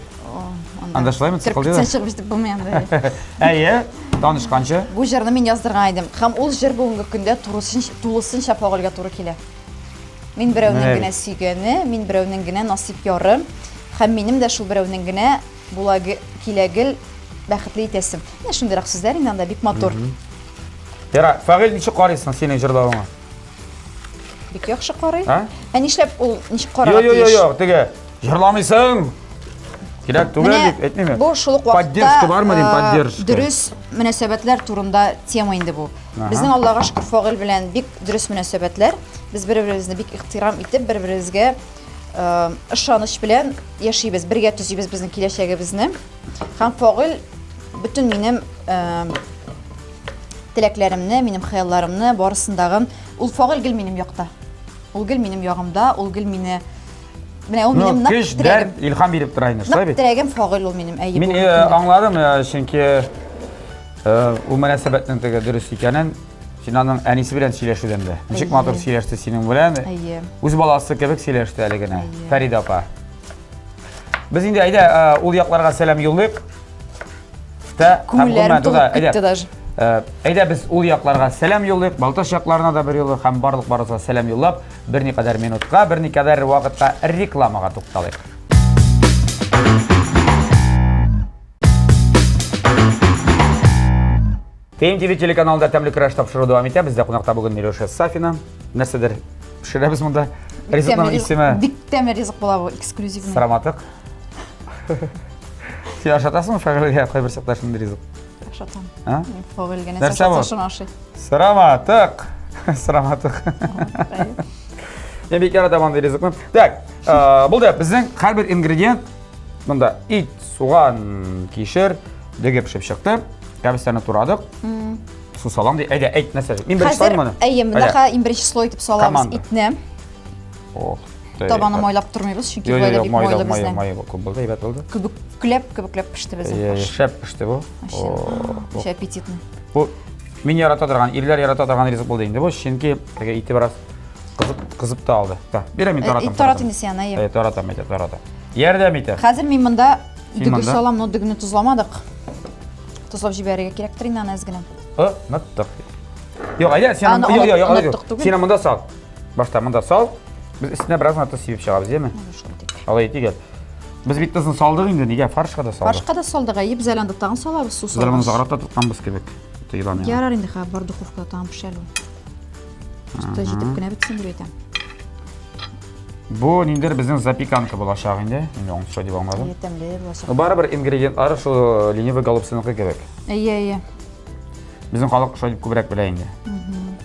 Анда шулаймы цыкылдый да? Чыгып җитеп булмый анда. Әйе, танышканчы. Бу җырны мин яздырган идем. Һәм ул җыр бүгенге көндә тулысынча Фагыйльгә туры килә. Мин берәүнең генә сөйгәне, мин берәүнең генә насыйп яры. Һәм минем дә шул берәүнең генә була килә гел бәхетле итәсем. Менә шундыйрак сүзләр инде анда бик матур. Яра, Фагыйль ничек карыйсың синең җырлавыңа? Бик яхшы карый. Ә нишләп ул ничек карарга тиеш? Юк, юк, юк, теге җырламыйсың. Кирәк түгел дип әйтмиме? Бу шул ук вакытта поддержка бармы дим, поддержка. Дөрес мөнәсәбәтләр турында тема инде бу. Безнең Аллага шөкер Фагыйль белән бик дөрес мөнәсәбәтләр. Без бер-беребезне бик ихтирам итеп, бер-беребезгә ышаныч белән яшибез, бергә төзибез безнең киләчәгебезне. Һәм Фагыйль бөтен минем теләкләремне, минем хыялларымны барысындагын ул Фагыйль гел минем якта. Ул гел минем ягымда, ул гел мине Менә ул минем нык көч, дәрт, илһам биреп тора инде, шулай бит? Нык терәгем Фагыйль ул минем, әйе. Мин аңладым, чөнки ул мөнәсәбәтнең теге дөрес икәнен Син аның әнисе белән сөйләшүдән дә. Ничек матур сөйләште синең белән. Әйе. Үз баласы кебек сөйләште әле генә. Фәридә апа. Без инде әйдә ул якларга сәлам юллыйк. Та, Күңелләрем тулып китте даже. Әйдә без ул якларга сәлам юллыйк, Балтач якларына да бер юлы һәм барлык барыбызга сәлам юллап, берникадәр минутка, берникадәр вакытка рекламага тукталыйк. ТМТВ телеканалында тәмле көрәш тапшыруы дәвам итә. Бездә кунакта бүген Миләүшә Сафина. Нәрсәдер пешерәбез монда. Ризыкның исеме. Бик тәмле ризык була бу, эксклюзивный. Сыраматык. Син ашатасыңмы Фагыйльгә кайбер чакта шундый ризык? Ашатам. А? Фагыйльгә нәрсә ашатса, шуны ашый. Сыраматык. Сыраматык. Мин бик яратам андый ризыкны. Так, булды. Безнең һәрбер ингредиент Монда ит, суган, кишер, дөге пешеп чыкты. Кәбестәне турадык. Су салам ди. Әйдә, әйт нәрсә. Мин беренче салам моны. Әйе, монда иң беренче слой итеп салабыз итне. Ох. Табаны майлап тормыйбыз, чөнки болай да бик майлы безнең. Май күп булды, әйбәт булды. Күбекләп, күбекләп пеште безнең фарш. Шәп пеште бу. Вообще аппетитный. Бу мин ярата торган, ирләр ярата торган ризык булды инде бу, чөнки теге ите бераз кызып кызып та алды. Так, бирәм мин таратам. Ит тарат инде син, әйе. Таратам, әйдә, таратам. Ярдәм итә. Хәзер мин монда дөге салам, но дөгене тозламадык. Тозлап җибәрергә кирәктер инде аны әз генә. Оныттык. Юк, әйдә, син юк, юк, юк, юк. Син монда сал. Башта монда сал. Без өстенә бераз гына тоз сибеп чыгабыз, яме? Алай итик әле. Без бит тозны салдык инде, нигә фаршка да салдык? Фаршка да салдык, әйе, без әле анда тагын салабыз су салабыз. Без моны озаграк та тотканбыз кебек. Тоела миңа. Ярар инде, хәзер бар духовкада тагын пешә әле ул. Өстә җитеп кенә бетсен дип әйтәм. Бу ниндер безнең запеканка булачак инде. Инде аңлашыла шулай дип аңладым. Әйе, тәмле булачак. Барыбер ингредиентлары шул э, ленивый голубцыныкы кебек. Әйе, әйе. Безнең халык шулай дип күбрәк белә инде.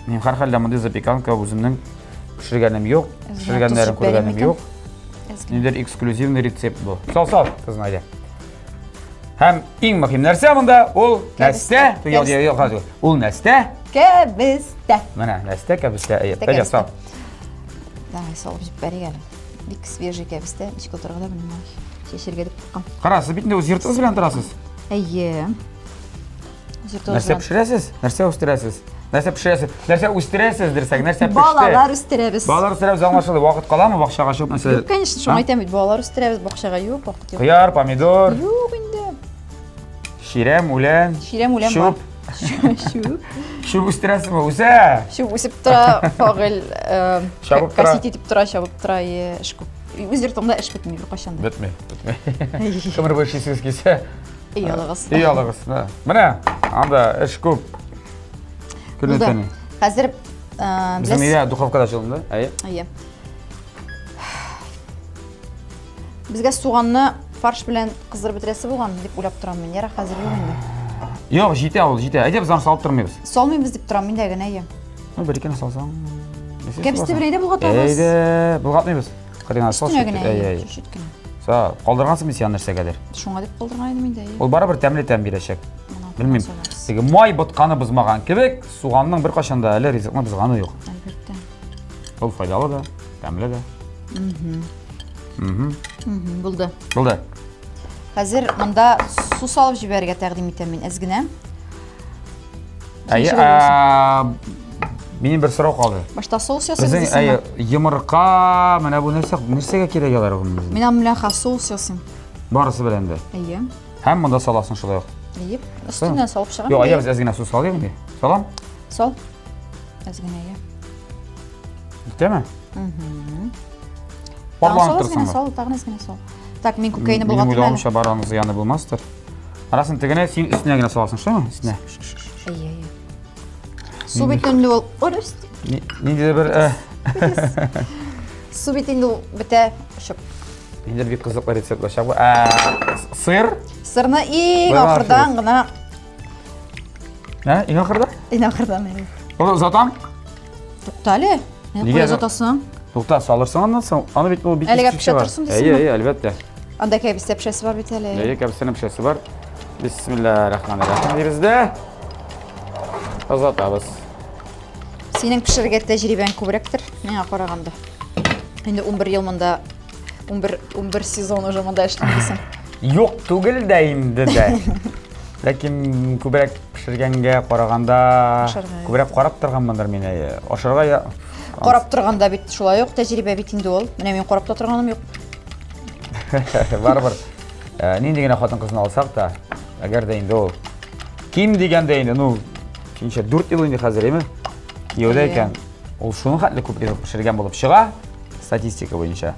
Мин һәрхәлдә мондый запеканка үземнең пешергәнем юк, пешергәннәрен күргәнем юк. Ниндер эксклюзивный рецепт бу. Сал, сал, кызым, әйдә. Һәм иң мөһим нәрсә монда ул нәрсә? Юк, юк, юк, ул нәрсә? Кәбестә. Менә нәрсә кәбестә. Әйе, әйдә, сал. Давай салып җибәрик әле. Бик свежий кәбестә, ничек утырырга да белмим. Чәчергә дип куркам. Кара, сез бит инде үз йортыгыз белән торасыз. Әйе. Нәрсә пешерәсез? Нәрсә үстерәсез? Нәрсә пешерәсез? Нәрсә үстерәсез дисәк, нәрсә пеште? Балалар үстерәбез. Балалар үстерәбез, аңлашылды. Вакыт каламы бакчага чыгып нәрсә? Юк, конечно, шуңа әйтәм бит, балалар үстерәбез, бакчага юк, вакыт юк. Кыяр, помидор. Юк инде. Чирәм, үлән. Чирәм, үлән бар. Чүп. Чүп үстерәсеңме? Үсә. Чүп үсеп тора, Фагыйль. Чабып тора. Косить итеп тора, чабып тора, эш күп. Үз йортыңда эш бетми беркайчан да. Бетми, бетми. Гомер буе эшлисегез килсә. Өй алыгыз. Өй алыгыз. Менә анда эш күп. Көне Хәзер Безнең өйдә духовкада җылынды. Әйе. Әйе. Безгә суганны фарш белән кыздырып бетерәсе булган дип уйлап торам мин. Яра хәзер юк инде. Юк, җитә ул, җитә. Әйдә без аны салып тормыйбыз. Салмыйбыз дип торам мин дә генә, әйе. Ну, бер икене салсаң. Кәбестә бер әйдә болгатабыз. Әйдә, болгатмыйбыз. Кырыйна сал. Өстенә генә, әйе, чуть-чуть кенә. Калса, калдыргансың бит син нәрсәгәдер. Шуңа дип калдырган идем инде. Ул барыбер тәмле тәм бирәчәк. Белмим. Теге май ботканы бозмаган кебек, суганның беркайчан да әле ризыкны бозганы юк. Әлбәттә. Ул файдалы да, тәмле дә. Угу. Булды. Булды. Хәзер монда су салып җибәрергә тәкъдим итәм мин әз генә. Әйе, минем бер сорау калды. Башта соус ясыйбыз Безнең әйе, йомырка, менә бу нәрсә, нәрсәгә кирәк алар гомумән? Мин аның белән хәзер соус ясыйм. Барысы белән дә. Әйе. Һәм монда саласың шулай ук. Әйе. Өстеннән салып чыгам. Юк, әйе, без әз генә су салыйк инде. Салам? Сал. Әз генә, әйе. Җитәме? Угу. Парланып торсынмы? Сал, тагын әз генә сал. Так, мин күкәйне болгатып. Минем уйлавымча, бар аның зыяны булмастыр. Арасын тегене син өстенә генә саласың, шулаймы? Өстенә. Әйе, әйе. Су бит инде ул. Орыс. Ниндидер бер э. Су бит инде ул бетә очып. Инде бик кызыклы рецепт булачак бу. Ә, сыр? Сырны иң ахырдан гына. Ә, иң ахырда? Иң ахырдан. Ул озатам? Тукта әле. Нигә кая озатасың? Тукта, салырсың аннан соң. Аны бит ул бик Әлегә пешә торсын дисеңме? Әйе, әйе, әлбәттә. Анда кәбестә пешәсе бар бит әле. Әйе, кәбестәнең пешәсе бар. Бисмиллаһир-рахманир-рахим дибез дә. Озатабыз. Синең пешерергә тәҗрибәң күбрәктер миңа караганда. Инде 11 ел монда 11 11 сезон уже монда эшлим дисең. Юк түгел дә инде дә. Ләкин күбрәк пешергәнгә караганда күбрәк карап торганмындыр мин әйе. Ашарга я Карап торганда бит шулай ук тәҗрибә бит инде ул. Менә мин карап та торганым юк. Барыбер э, нинди генә хатын-кызны алсак та, әгәр дә инде ул ким дигәндә инде, ну, ничә, 4 ел инде хәзер, әйме? Кияүдә икән, ул шуның хәтле күп ризык пешергән булып чыга, статистика буенча.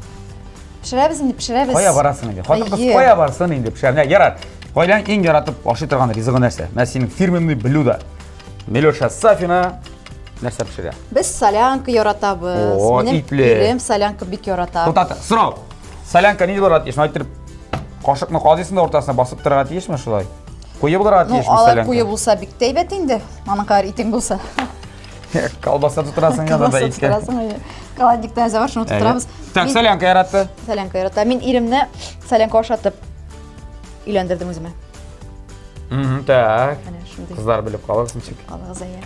Пешерәбез инде, пешерәбез. Кая барасың инде? Хатын-кыз кая барсын инде пешерә? Менә ярар. Гаиләң иң яратып ашый торган ризыгы нәрсә? Менә синең фирменный блюдо. Миләүшә Сафина нәрсә пешерә? Без солянка яратабыз. О, Минем итле. ирем солянка бик ярата. Туктат, сорау. Солянка нинди булырга тиеш? Шулай итеп кашыкны казыйсың да уртасына басып торырга тиешме шулай? Куе булырга Ну, тиешме алай солянка? куе булса бик тә әйбәт инде. Аның кадәр итең булса. Колбаса тутырасың янында Колбаса иткә. тутырасың, әйе. Холодильниктан әзер бар, шуны тутырабыз. Так, Мин солянка яратты. солянка ярата. Мин иремне солянка ашатып өйләндердем үземә. Мгм, Так. Менә шундый. Кызлар белеп калыгыз ничек. Калыгыз, әйе.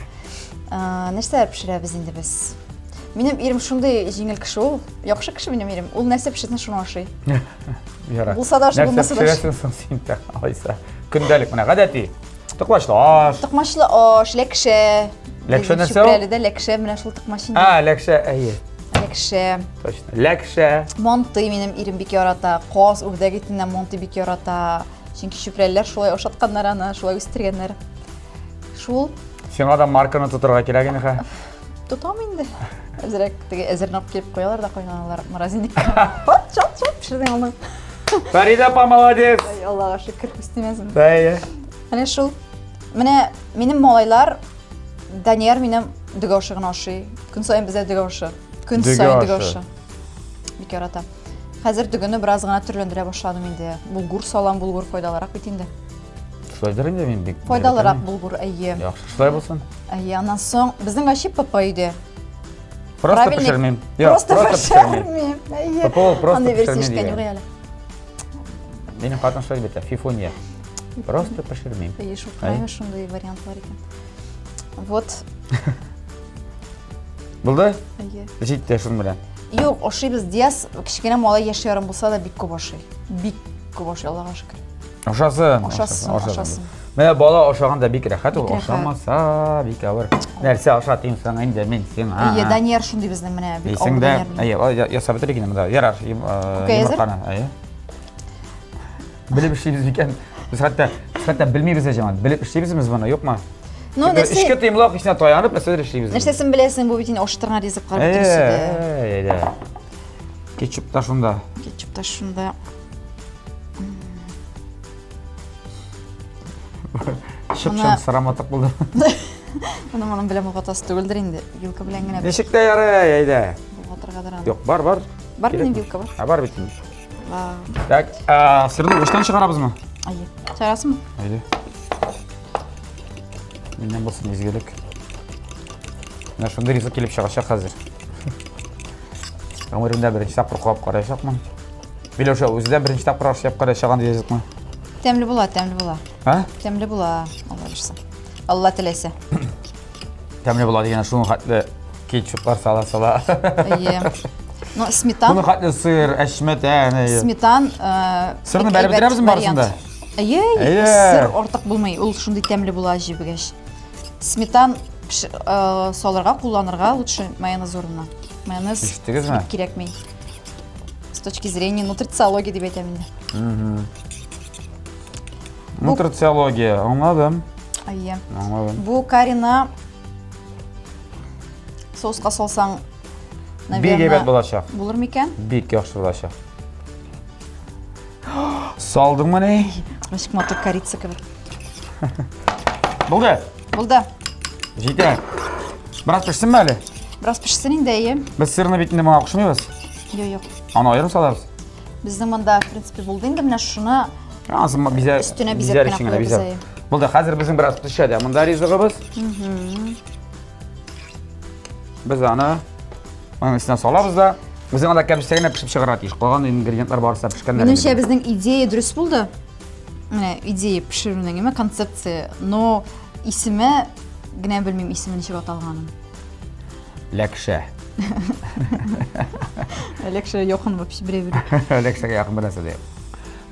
А, Нәрсәләр пешерәбез инде без? Минем ирем шундый җиңел кеше ул. Яхшы кеше минем ирем. Ул нәрсә пешерсен, шуны ашый. Ярар. Булса да ашый, Нәрсә булмаса да ашый. пешерәсең соң син дә, алайса? Көндәлек менә гадәти. Токмачлы аш. Токмачлы аш, ләкшә. Ләкшә нәрсә ул? Чүпрәледә ләкшә менә шул токмач инде. А, ләкшә, әйе. Ләкшә. Точно. Ләкшә. Мантый минем ирем бик ярата. Каз, үрдәк итеннән мантый бик ярата. Чөнки чүпрәлеләр шулай ашатканнар аны, шулай үстергәннәр. Шул. Сиңа да марканы тотырга кирәк инде хә. Тотам инде. Әзрәк теге әзерне алып килеп куялар да кайнаналар морозильникка. Пат, чат, чат пешердең алдың. Фәридә апа молодец. Ай, Аллага шөкер, күз тимәсен. Әйе. Менә шул. Менә минем малайлар Данияр минем дөге ашы гына ашый. Көн саен бездә дөге ашы. Көн саен дөге ашы. Бик ярата. Хәзер дөгене бераз гына төрләндерә башладым инде. Булгур салам, булгур файдалырак бит инде. Шулайдыр инде мин бик. Файдалырак булгур, әйе. Яхшы, шулай булсын. Әйе, аннан соң безнең вообще ПП өйдә. Просто пешермим. Просто пешермим. Әйе. ПП просто Андый версия пешермим ишеткән дигән. юк әле. Минем хатын шулай бит, фифония. Просто пешермим. Әйе, шул правильно шундый вариант бар икән. Вот. Булды? Әйе. Җитте шуның белән. Юк, ашыйбыз. Диас кечкенә малай яшь ярым булса да бик күп ашый. Бик күп ашый, Аллага шөкер. Ашасын. Ашасын, ашасын. Менә бала ашаганда бик рәхәт ул, Бик рәхәт. ашамаса бик авыр. Нәрсә ашатыйм соң инде мин сиңа? Әйе, Данияр шундый безнең менә бик Дисең авыр дә, Данияр. әйе, алай ясап бетерик инде монда. Ярар, Күкәй әзер? йомырканы, әйе. Белеп эшлибез микән? Без хәтта, без хәтта белмибез дә җәмәгать. Белеп эшлибезме без моны, юкмы? Ну, Бер нәрсә, Эчке тыймлык эченә таянып, нәрсәдер эшлибез. нәрсәсен беләсең, бу бит инде ашыттырган ризыклар бөтенесе дә. Әйе, әйе. Кетчуп та шунда. Кетчуп та шунда. Чып-чын сыраматык булды. Моны моның белән болгатасы түгелдер инде. Вилка белән генә. Ничек тә ярый, әйдә. Болгатыргадыр аны. Юк, бар, бар. Бар минем вилка бар. А бар бит инде. Так, сырны уштан чыгарабызмы? Әйе. Чыгарасыңмы? Әйдә. Миннән булсын изгелек. Менә шундый ризык килеп чыгачак хәзер. Гомеремдә беренче тапкыр кабып караячакмын. Миләүшә, үзе дә беренче тапкыр ашап караячак андый ризыкны. Тәмле була, тәмле була. А? Тәмле була, Алла бирсә. Алла теләсә. Тәмле була дигән шуның хәтле кетчуплар сала сала. Әйе. Но сметан. Шуның хәтле сыр, әчмәтән. Сметан. Э, Сырны бәреп бетерәбезме барысын да? Әйе, сыр артык булмый. Ул шундый тәмле була җебегәч. Сметан э, салырга, кулланырга лучше майонез урынына. Майонез Ишеттегезме? кирәкми. С точки зрения нутрициологии дип әйтәм инде. Нутрициология, аңладым. Әйе. Аңладым. Бу карина соуска салсаң, наверное, Бик әйбәт булачак. Булыр микән? Бик яхшы булачак. Салдыңмы ни? Ничек матур корица кебек. Булды. Булды. Җитә. Бераз пешсенме әле? Бераз пешсен инде, әйе. Без сырны бит инде моңа кушмыйбыз. Юк, юк. Аны аерым салабыз. Безнең монда, в принципе, булды инде менә шуны Ансын бизәр, Өстенә бизәп кенә куябыз, әйе. Булды, хәзер безнең бераз пешә дә. Монда ризыгыбыз. Без аны аның өстенә салабыз да. Безнең анда кәбестә генә пешеп чыгарга тиеш. Калган ингредиентлар барысы да пешкәннәр. Минемчә, безнең идея дөрес булды. Менә идея пешерүнең, әмма концепция, но исеме генә белмим, исеме ничек аталганын. Ләкшә. Ләкшә якын вообще берәй-бер. Ләкшәгә якын бер нәрсә дә юк.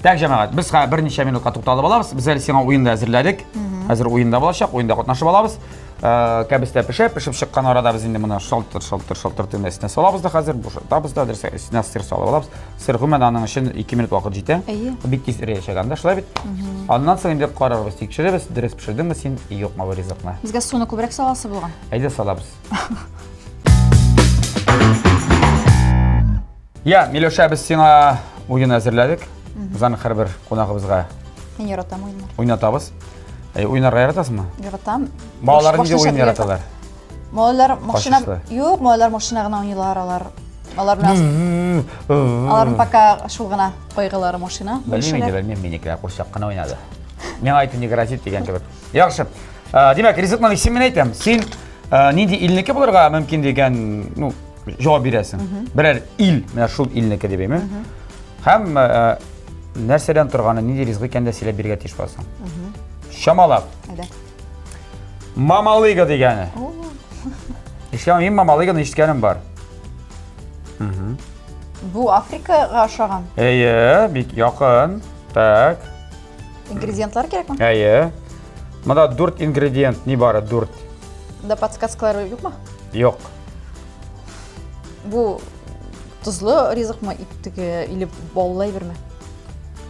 Так, җәмәгать, без хәзер берничә минутка тукталып алабыз. Без әле сиңа уен да әзерләдек. Хәзер уен да булачак, уенда катнашып алабыз. Э, кәбестә пешә, пешеп чыккан арада без инде моны шалтыр, шалтыр, шалтыр төнлә өстенә салабыз да хәзер, бушатабыз да, дөрес, өстенә сыр салып алабыз. Сыр гомумән аның өчен 2 минут вакыт җитә. Әйе. Бик тиз эреячәк анда, шулай бит? Аннан соң инде карарбыз, тикшерербез, дөрес пешердеңме син, юкмы бу ризыкны. Безгә суны күбрәк саласы булган. Әйдә салабыз. Я, Миләүшә, без сиңа уен әзерләдек. Без аны һәрбер кунагыбызга Мин яратам уеннар. Уйнатабыз. Әй, уйнарга яратасыңмы? Яратам. Балалар нинди уен яраталар? Малайлар машина Юк, малайлар машина гына уйныйлар алар. Алар белән Аларның пока шул гына кайгылары машина. Белмим инде, белмим, минекеләр курчак кына уйнады. Миңа әйтү не грозит дигән кебек. Яхшы. Димәк, ризыкның исемен әйтәм. Син нинди илнеке булырга мөмкин дигән, ну, җавап бирәсең. Берәр ил, менә шул илнеке дип әйме. Һәм нәрсәдән торганы, нинди ризык икәнен дә сөйләп бирергә тиеш буласың. Чамалап. Әйдә. Мамалыга дигәне. Ишкән, мин мамалыганы ишеткәнем бар. Бу Африкага ошаган. Әйе, бик якын. Так. Ингредиентлар кирәкме? Әйе. Монда дүрт ингредиент, ни бары дүрт. Да подсказкалар юкмы? Юк. Бу тозлы ризыкмы, теге или баллы әйберме?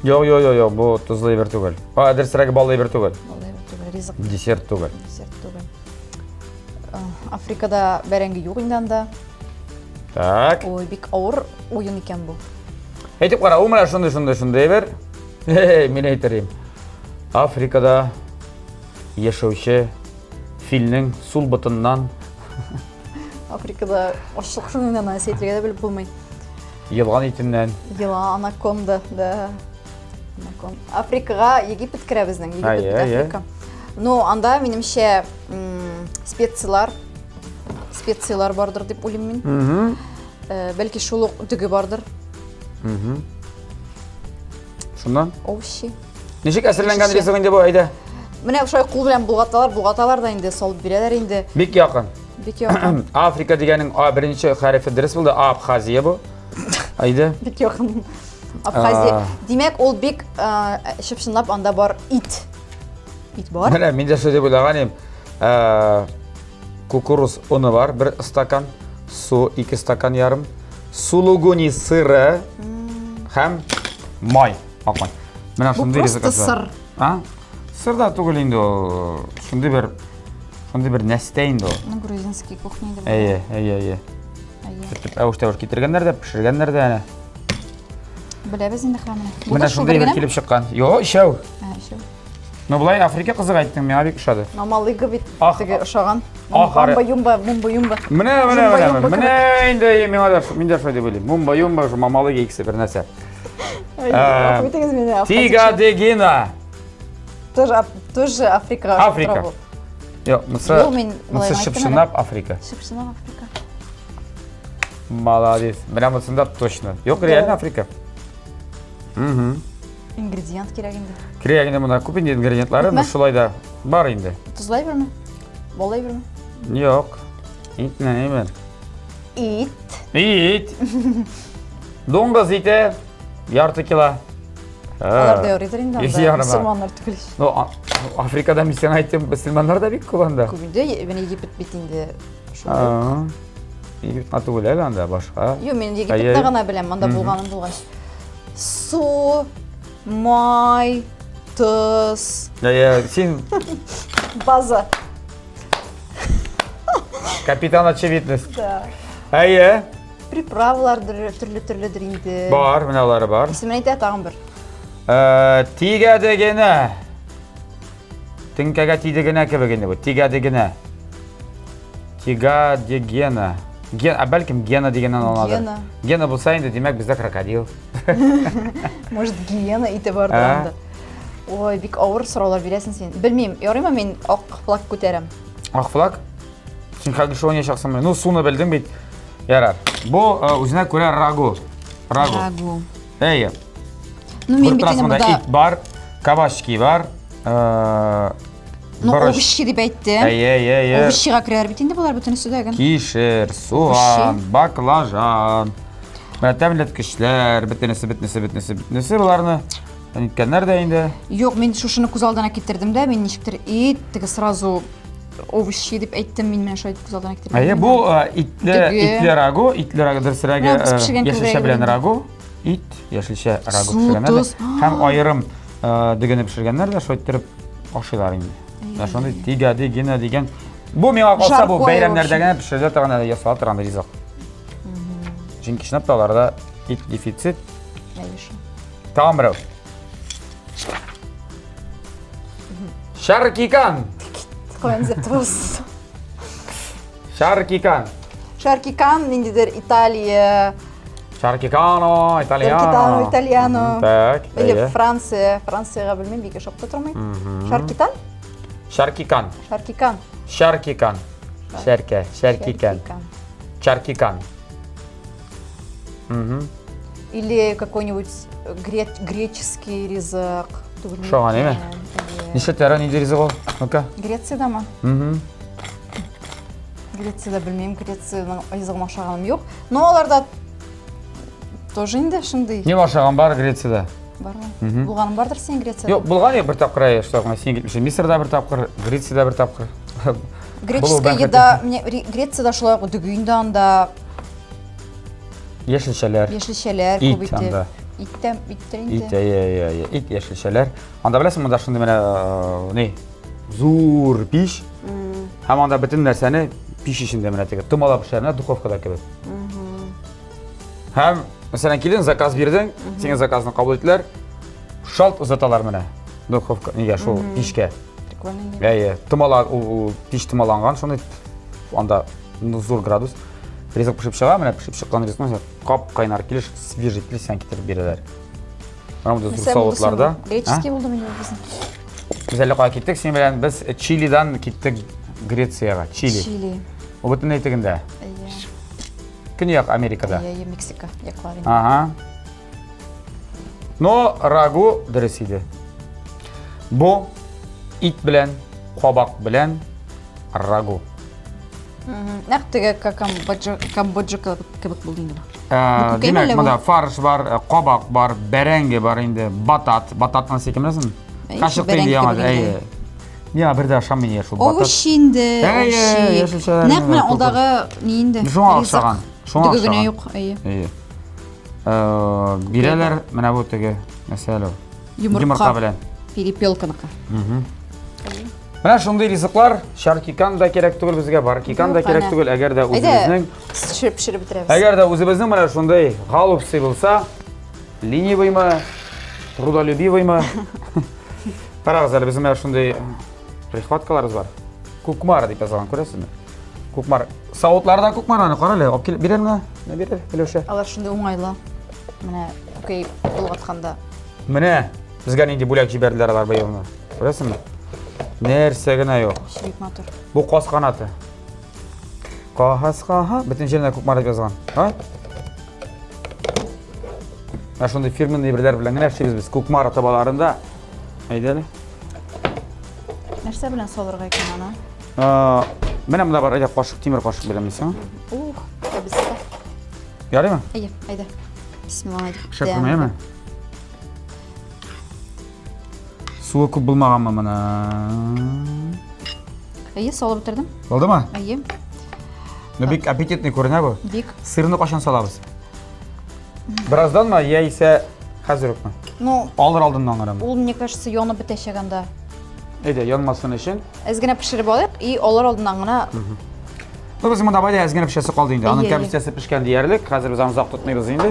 Юк, юк, юк, юк, бу тозлы әйбер түгел. А, дөресрәге баллы әйбер түгел. Баллы әйбер түгел, ризык. Десерт түгел. Десерт түгел. Африкада бәрәңге юк инде анда. Так. Ой, бик авыр уен икән бу. Әйтеп кара, ул менә шундый, шундый, шундый әйбер. Эй, мин әйтер идем. Африкада яшәүче филнең сул ботыннан Африкада ачлык шуның инде аны әйтергә дә белеп булмый. Елан итеннән. Елан, анаконда, да. Анакон. Африкага Египет керә безнең, Египет Африка. Ну, анда минемчә специялар, специялар бардыр дип уйлыйм мин. Э, бәлки шул ук дөге бардыр. Шуннан? Овощи. Ничек әзерләнгән ризык инде бу, әйдә? Менә шулай кул белән болгаталар, болгаталар да инде, салып бирәләр инде. Бик якын. Бик якын. Африка дигәнең А беренче хәрефе дөрес булды, Абхазия бу. Әйдә. Бик якын. Абхазия. Димәк, ул бик чып-чынлап анда бар ит. Ит бар. Менә мин дә шулай дип уйлаган идем. Кукуруз оны бар, бер стакан, су ике стакан ярым, сулугуни сыры һәм май, ак май. Менә шундый ризык. Бу просто сыр. А? Сыр да түгел инде ул. Шундый бер шундый бер нәрсә инде ул. Ну, грузинский кухня инде. Әйе, әйе, әйе. Әйе. Әвеш-тәвеш китергәннәр дә, пешергәннәр дә әнә. Беләбез инде хәмне. Менә шундый бер килеп чыккан. Йо, ишәү. Ә, ишәү. Ну, болай Африка кызык айттың, миңа бик ошады. Мамалыга бит теге ошаган. Мумба юмба, мумба юмба. Менә, менә, менә, менә инде миңа да, мин дә шулай дип уйлыйм. Мумба юмба, мамалыга икесе бер нәрсә. Гафу итегез мине. Тига дегина. Тоже, тоже Африка. Африка. Юк, монысы, монысы чып-чынлап Африка. Чып-чынлап Африка. Молодец. Менә монысында точно. Юк, реально Африка. Угу. Ингредиент кирәк инде. Кирәк инде монда күп инде ингредиентлары, но шулай да бар инде. Тозлы әйберме? Бал әйберме? Юк. Ит не әйбер. Ит. Ит. Дуңгыз ите ярты кило. Алар да ярыйдыр инде анда. Мөселманнар түгел. Ну, Африкада мин сиңа әйтәм, мөселманнар да бик күп анда. Күп инде, менә Египет бит инде. Египетка түгел әле анда башка. Юк, мин Египетны гына беләм, анда булганым булгач. Су, май, тоз. Әйе, син База. Капитан очевидность. Да. Әйе. Приправалар төрле-төрледер инде. Бар, менә алары бар. Исемен әйтә тагын бер. Э, тигәде генә. Теңкәгә тиде генә кебек инде бу. Тигәде генә. Тигадегена. Ген, ә бәлкем гена дигәннән алынадыр. Гена. Гена булса инде, димәк, бездә крокодил. Может, гиена ите бардыр Ә? анда. Ой, бик авыр сораулар бирәсең син. Белмим, ярыймы мин ак флаг күтәрәм? Ак флаг? Син хәзер шул уйнаячаксыңмы? Ну, суны белдең бит. Ярар. Бу э, үзенә күрә рагу. Рагу. Рагу. Әйе. Ну, мин Күреп бит торасың, инде монда монда ит бар, кабачки бар, э, Ну, борыч. овощи дип әйтте. Әйе, әйе, әйе. Овощига керәләр бит инде болар бөтенесе дә гел. Кишер, суган, баклажан. Менә тәмләткечләр, бөтенесе, бөтенесе, бөтенесе, бөтенесе боларны ниткәннәр дә инде. Юк, мин шушыны күз алдына китердем дә, мин ничектер ит, теге сразу овощи дип әйттем, мин менә шулай күз алдына китердем. Әйе, бу э, итле Дөге. итле рагу, итле рагу дөресрәге Менә без э, пешергән яшелчә кебек белән инде. рагу, ит, яшелчә рагу Су, пешергәннәр дә. тоз. Һәм аерым э, дөгене пешергәннәр дә шулай иттереп ашыйлар инде. Менә шундый тигәди генә дигән. Бу миңа калса бу Жаркое, бәйрәмнәрдә в общем. генә пешерелә торган әле ясала торган ризык. Чөнки чынлап та аларда ит дефицит. Әйе шул. Тагын берәү. Шаркикан. Каян эзләп табасыз? Шаркикан. Шаркикан ниндидер Италия, Шаркикано, итальяно. Шаркитано, итальяно. Так, Или әйе. Франция, Франциягә белмим, бик ошап та тормый. Шаркитан? Шаркикан. Шаркикан. Шаркикан. Шәркә, шәркикан. Чаркикан. Угу. Или какой-нибудь греческий ризык. Түгел Шоңа, неме? микән? Нишләтә нинди ризык ул? Ну-ка. Грециядәме? Угу. Грециядә белмим, Грециянең ризыгын ашаганым юк. Но аларда тоже инде шундый. Не ашаган бар Грециядә? Бармы? Булганың бардыр син Грециядә? Юк, булган юк бер тапкыр, әйе, шулай гына син китмешсең. Мисырда бер тапкыр, Грециядә бер тапкыр. Греческая еда, мне Грециядә шулай ук дөге инде анда Яшелчәләр. Яшелчәләр Ит күп итеп. анда. Ит тә, иттер инде. Ит, әйе, әйе, әйе. Ит, яшелчәләр. Анда беләсең, монда шундый менә э, ни, зур пич. Һәм анда бөтен нәрсәне пич эчендә менә теге томалап пешерә, духовкада кебек. Һәм, мәсәлән, килдең, заказ бирдең, синең заказны кабул иттеләр. Шалт озаталар менә. Духовка, нигә шул пичкә. Прикольно инде. Әйе, томала, ул, ул пич томаланган, шундый анда ну, зур градус. Ризык пешеп чыга, менә пешеп чыккан ризыкны кап-кайнар килеш, свежий килеш сиңа китереп бирәләр. Менә монда зур Нәрсә булды соң? савытларда. Греческий булды инде безнең. Без әле кая киттек? Синең белән без Чилидан киттек Грециягә. Чили. Чили. Ул бөтенләй тегендә. Әйе. Көньяк Америкада. Әйе, әйе, Мексика яклары инде. Ага. Но рагу дөрес иде. Бу ит белән, кабак белән рагу. Нәкъ теге Камбоджа, Камбоджа кебек булды инде. Э, димәк, монда фарш бар, э, кабак бар, бәрәңге бар инде, батат. Бататны син кем беләсең? Кашык инде яңа, әйе. Миңа бер дә ошамый шул батат. Овощи инде, Әйе, яшелчәләр. Нәкъ менә алдагы ни инде? Шуңа охшаган. Шуңа охшаган. Генә юк, әйе. Әйе. Э, бирәләр менә бу теге нәрсә әле. Йомырка белән. Перепелканыкы. Менә шундый ризыклар, шаркикан да кирәк түгел безгә, баркикан да кирәк түгел. Әгәр дә үзебезнең пешереп пешереп бетерәбез. Әгәр дә үзебезнең менә шундый голубцы булса, ленивыймы, трудолюбивыймы? Карагыз әле, безнең менә шундый прихваткаларыбыз бар. Кукмара дип язылган, күрәсезме? Кукмар. Савытлары да кукмар аны, кара әле, алып килеп бир әле менә. Бир әле, Миләүшә. Алар шундый уңайлы. Менә күкәй болгатканда. Менә безгә нинди бүләк җибәрделәр алар быелны. Күрәсеңме? Нәрсә генә юк. Бик матур. Бу каз канаты. Каз каһа, бөтен җиренә Кукмара дип язган. А? Менә шундый фирменный әйберләр белән генә эшлибез без Кукмара табаларында. Әйдә әле. Нәрсә белән салырга икән аны? Менә монда бар, әйдә кашык, тимер кашык бирәм мин сиңа. Ух, кәбестә. Ярыймы? Әйе, әйдә. Бисмилла әйтеп. Шәп күрмәйме? Суы күп булмаганмы моны? Әйе, салып бетердем. Булдымы? Әйе. Ну бик аппетитный күренә бу. Бик. Сырны кайчан салабыз? Беразданмы, яисә хәзер үкме? Ну, Алыр алдыннан гынамы? Ул, мне кажется, янып бетәчәк анда. Әйдә, янмасын өчен. Әз генә пешереп алыйк и алыр алдыннан гына. Ну, без монда байда әз генә пешәсе калды инде. Аның кәбестәсе пешкән диярлек. Хәзер без аны озак тотмыйбыз инде.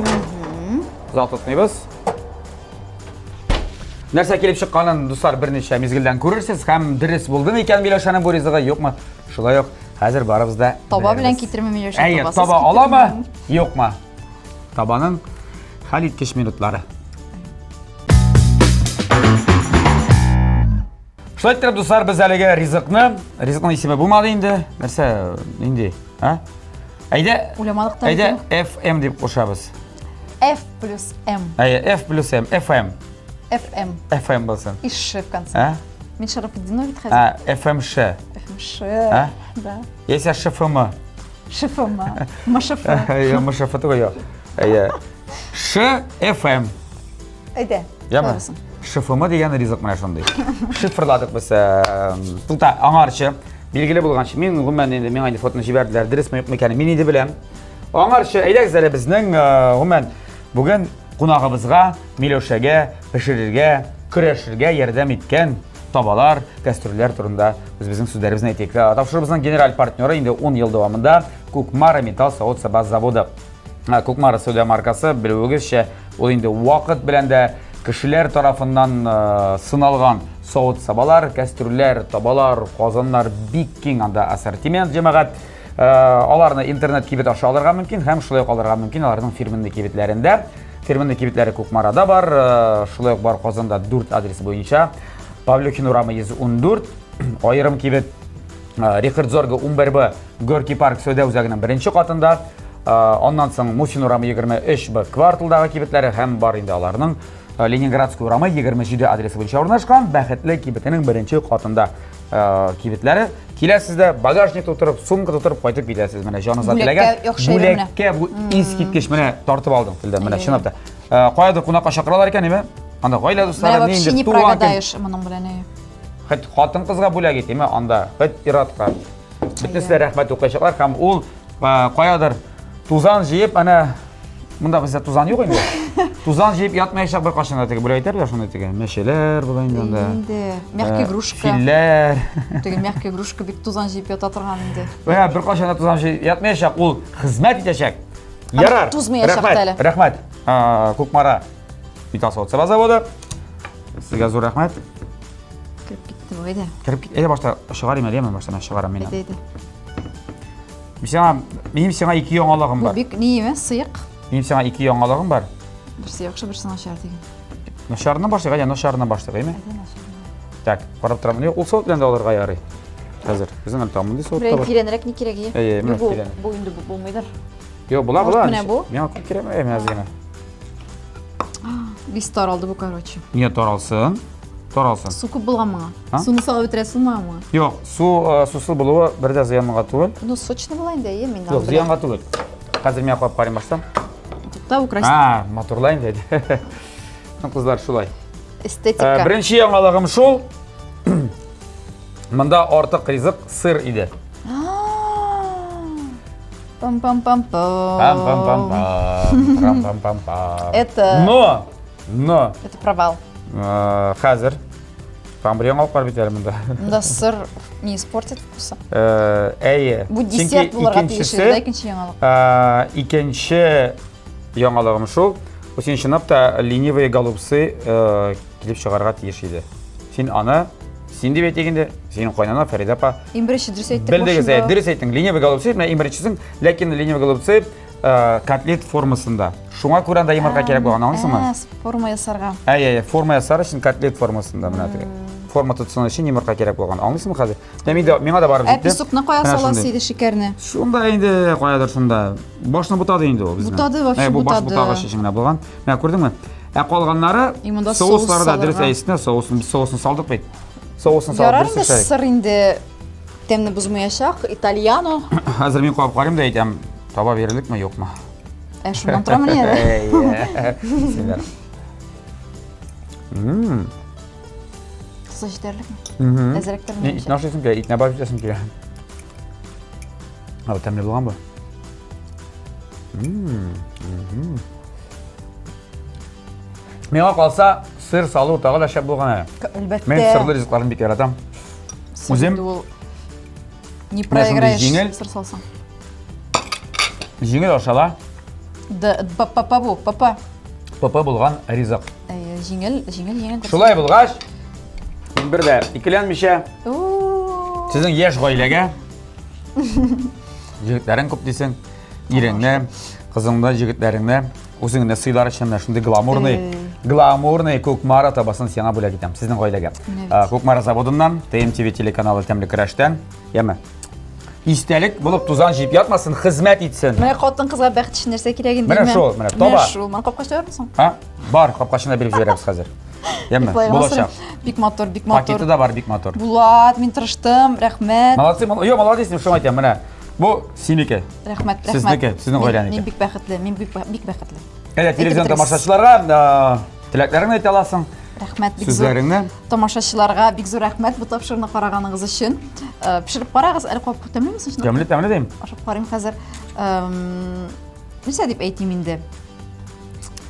Озак тотмыйбыз. Нәрсә килеп чыкканын, дуслар, берничә мизгелдән күрерсез һәм дөрес булды микән Миләүшәнең бу ризыгы, юкмы? Шулай ук хәзер барыбыз да Таба белән китерми Миләүшә. Әйе, таба аламы, юкмы? Табаның хәлиткеч минутлары. Шулай иттереп, дуслар, без әлеге ризыкны, ризыкның исеме булмады инде. Нәрсә, нинди? А? Әйдә, Уйламадык та. Әйдә, FM дип кушабыз. F плюс М. Әйе, F плюс М, FM. FM. FM булсын. И Ш в конце. А? Мин Шарафетдинова бит хәзер. А, ФМШ. ФМШ. А? Да. Яисә ШФМ. ШФМ. МШФ. Әйе, МШФ түгел, юк. Әйе. Ш, ФМ. Әйдә. Яме? ШФМ дигән ризык менә шундый. Шифрладык без. Тукта, аңарчы билгеле булганчы, мин гомумән инде миңа инде фотоны җибәрделәр, дөресме юкмы икәнен мин инде беләм. Аңарчы әйдәгез әле безнең гомумән бүген кунагыбызга Миләүшәгә пешерергә, көрәшергә ярдәм иткән табалар, кәстрүлләр турында үзебезнең сүзләребезне әйтик. Тапшыруыбызның генераль партнеры инде 10 ел дәвамында Кукмара металл савыт-саба заводы. Кукмара сәүдә маркасы, белүегезчә, ул инде вакыт белән дә кешеләр тарафыннан сыналган савыт-сабалар, кәстрүлләр, табалар, казаннар бик киң анда ассортимент, җәмәгать. Аларны интернет кибет аша алырга мөмкин һәм шулай ук алырга мөмкин аларның фирменный кибетләрендә. Фирменный кибетләре Кукмарада бар, шулай ук бар Казанда 4 адрес буенча. Павлюхин урамы 114, аерым кибет Рихард Зорга 11Б Горький парк сәүдә үзәгенең беренче катында. Аннан соң Мусин урамы 23Б кварталдагы кибетләре һәм бар инде аларның Ленинградский урамы 27 адресы буенча урнашкан Бәхетле кибетенең беренче катында кибетләре. Киләсез дә багажник тутырып, сумка тутырып кайтып китәсез. Менә җаныгызга теләгән бүләккә бу искиткеч менә тартып алдым телдән. Менә чынлап та. Каядыр кунакка чакыралар икән, име? Анда гаилә дуслары, нинди туган көн. Моның белән. Хәт хатын-кызга бүләк итиме анда, хәт ир-атка. Бөтенесе дә рәхмәт укыячаклар һәм ул каядыр тузан җыеп, әнә монда бездә тузан юк инде. Тузан җыеп ятмаячак бер кашында теге бүләк итәрләр шуны теге. Мәчеләр була инде анда. Инде мягкий игрушка. Филләр. Теге мягкий игрушка бик тузан җыеп ята торган инде. Менә бер кашында тузан җыеп ятмаячак, ул хезмәт итәчәк. Ярар. Тузмаячак әле. Рәхмәт. Кукмара металл савыт-саба заводы. Сезгә зур рәхмәт. Кереп китте бу, әйдә. Кереп кит. Әйдә башта чыгарыйм әле, мен башта чыгарам мин. Әйдә, әйдә. Мин сиңа, минем сиңа ике яңалыгым бар. Бу бик ни име, сыек. Минем сиңа ике яңалыгым бар. Берсе яхшы, берсе начар диген. Начарыннан башлыйк, әйдә, начарыннан башлыйк, әйме? Так, карап торам. Юк, ул савыт белән дә алырга ярый. Хәзер. Безнең әле тагын мондый савыт та бар. Тирәнрәк ни кирәк, әйе? Әйе, менә тирән. Бу инде булмыйдыр. Юк, була, була. Менә бу. Миңа күп кирәк, әйе, әз генә. Бис таралды бу, короче. Нигә таралсын? Таралсын. Су күп булган моңа. Суны салып бетерәсеңме моңа? Юк, су э, сусыл булуы бер дә зыянга түгел. Ну, сочный була инде, әйе, мин Юк, зыянга түгел. Хәзер мин куеп карыйм башта. Тукта, украсть. А, матурлай инде. Ну, кызлар шулай. Эстетика. Э, беренче яңалыгым шул. Монда артык ризык сыр иде. Пам-пам-пам-пам. Пам-пам-пам-пам. Пам-пам-пам-пам. Это... Но! Но! Это провал. Э, хәзер. Там бер яңалык бар бит әле монда. Монда сыр не испортит вкуса. Э, әйе. Бу десерт булырга тиеш иде, да, икенче яңалык. Э, икенче яңалыгым шул. Бу син чынлап та ленивые голубцы килеп чыгарга тиеш иде. Син аны Син дип әйтик инде, синең кайнана Фәридә апа. Иң беренче дөрес әйттек. Белдегез, әй, дөрес әйттең. Ленивый голубцы, менә иң беренчесен, ләкин ленивый голубцы э, котлет формасында. Шуңа күрә анда йомырка кирәк булган, аңлыйсыңмы? Форма ясарга. Әй, әй, форма ясар өчен котлет формасында менә теге. форма тотсын өчен йомырка кирәк булган. Аңлыйсыңмы хәзер? Менә мин дә миңа да барып Ә җитте. песокны кая Менә саласы шундый. иде шикәрне? Шунда инде каядыр шунда. Башны бутады инде ул безнең. Бутады, вообще Ә, бу баш бутады. бутагыч өчен генә булган. Менә күрдеңме? Ә калганнары И монда соус соуслары да дөрес салырга. әйсенә соусын без соусын салдык бит. Соусын салып Ярар дөрес инде эшләдек. сыр инде тәмне бозмаячак. Итальяно. Хәзер мин кабып карыйм да әйтәм, таба бирерлекме, юкмы? Ә шуннан торамыни әле? Әйе. Силәр. Мм. Тозы җитәрлекме? Мгм. Әзрәктер Мин итне ашыйсым килә, итне барып җитәсем килә. Ал тәмле булган бу. Мм. Мгм. Миңа калса, сыр салу тагы да шәп булган әле. Әлбәттә. Мин сырлы ризыкларны бик яратам. Сыр Үзем- инде ул не шундый проиграешь җиңел. сыр салсаң. Җиңел ашала, Д, п, п, п бу, п, п. ПП булган ризык. Әйе, җиңел, җиңел, җиңел. Шулай булгач, мин бер дә икеләнмичә, У-у-у. сезнең яшь гаиләгә җегетләрең күп дисең, иреңне, кызыңны, җегетләреңне үзеңне сыйлар өчен менә шундый гламурный, гламурный Кукмара табасын сиңа бүләк итәм, сезнең гаиләгә. Менә бит. Кукмара заводыннан, ТМТВ телеканалы Тәмле көрәштән, яме. Истәлек булып тузан җыеп ятмасын, хезмәт итсен. Менә хатын-кызга бәхет өчен нәрсә кирәк инде? Менә шул, менә таба. Менә шул. Моны капкачта бармы соң? А? Бар, капкачына биреп җибәрәбез хәзер. Яме, булачак. Бик матур, бик матур. Пакеты да бар, бик матур. Булат, мин тырыштым, рәхмәт. Молодцы, йо, молодец, мин шуңа әйтәм, менә. Бу синеке. Рәхмәт, рәхмәт. Сезнеке, сезнең гаиләнеке. Мин бик бәхетле, мин бик бик бәхетле. Әйдә, телевизион тамашачыларга теләкләреңне әйтә аласың. Рәхмәт бик зур. Сүзләреңне. Тамашачыларга бик зур рәхмәт бу тапшыруны караганыгыз өчен. Э, пешереп карагыз, әле кабып тәмлеме соң? Тәмле, тәмле дим. Ашап карыйм хәзер. Нәрсә дип әйтим инде?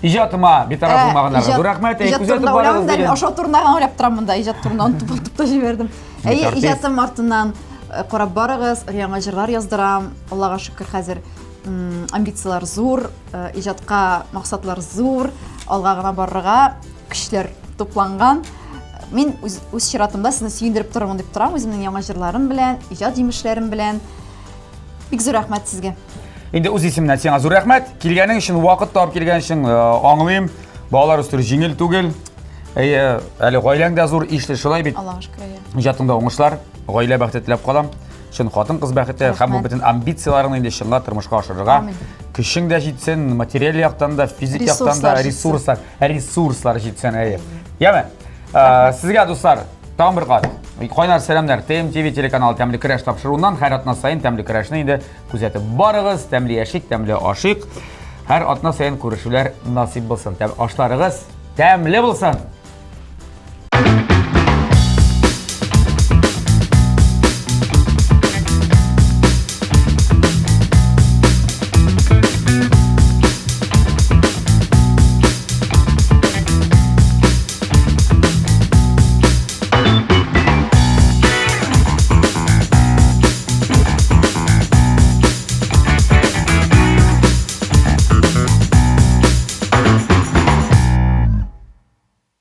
Иҗатыма битараф Ә, булмаганнарга иҗат- зур рәхмәт, әй, иҗат күзәтеп турында барыгыз уйламыйм да, мин дигән. ашау турында гына уйлап торам монда, иҗат турында онытып онытып та җибәрдем. Әйе, артист. иҗатым артыннан э, карап барыгыз, яңа җырлар яздырам. Аллага шөкер, хәзер амбицияләр зур, э, иҗатка максатлар зур, алга гына барырга көчләр тупланган. Мин үз, үз чиратымда сезне сөендереп торырмын дип торам, үземнең яңа җырларым белән, иҗат җимешләрем белән. Бик зур рәхмәт сезгә. Инде үз исемнән сиңа зур рәхмәт. Килгәнең өчен, вакыт табып килгән өчен э, аңлыйм. Балалар үстерү җиңел түгел. Әйе, әле гаиләң дә зур, ишле шулай бит. Аллага шөкер, әйе. Иҗатыңда уңышлар, гаилә бәхете теләп калам. Чын хатын-кыз бәхете һәм бу бөтен амбицияләреңне инде чынга тормышка ашырырга көчең дә җитсен, материаль яктан да, физик яктан да ресурслар, ресурслар җитсен, әйе. Яме, сезгә, дуслар, тагын бер кат кайнар сәламнәр ТМТВ телеканалы Тәмле көрәш тапшыруыннан һәр атна саен Тәмле көрәшне инде күзәтеп барыгыз, тәмле яшик, тәмле ашыйк. Һәр атна саен күрешүләр насыйп булсын. Ашларыгыз тәмле булсын.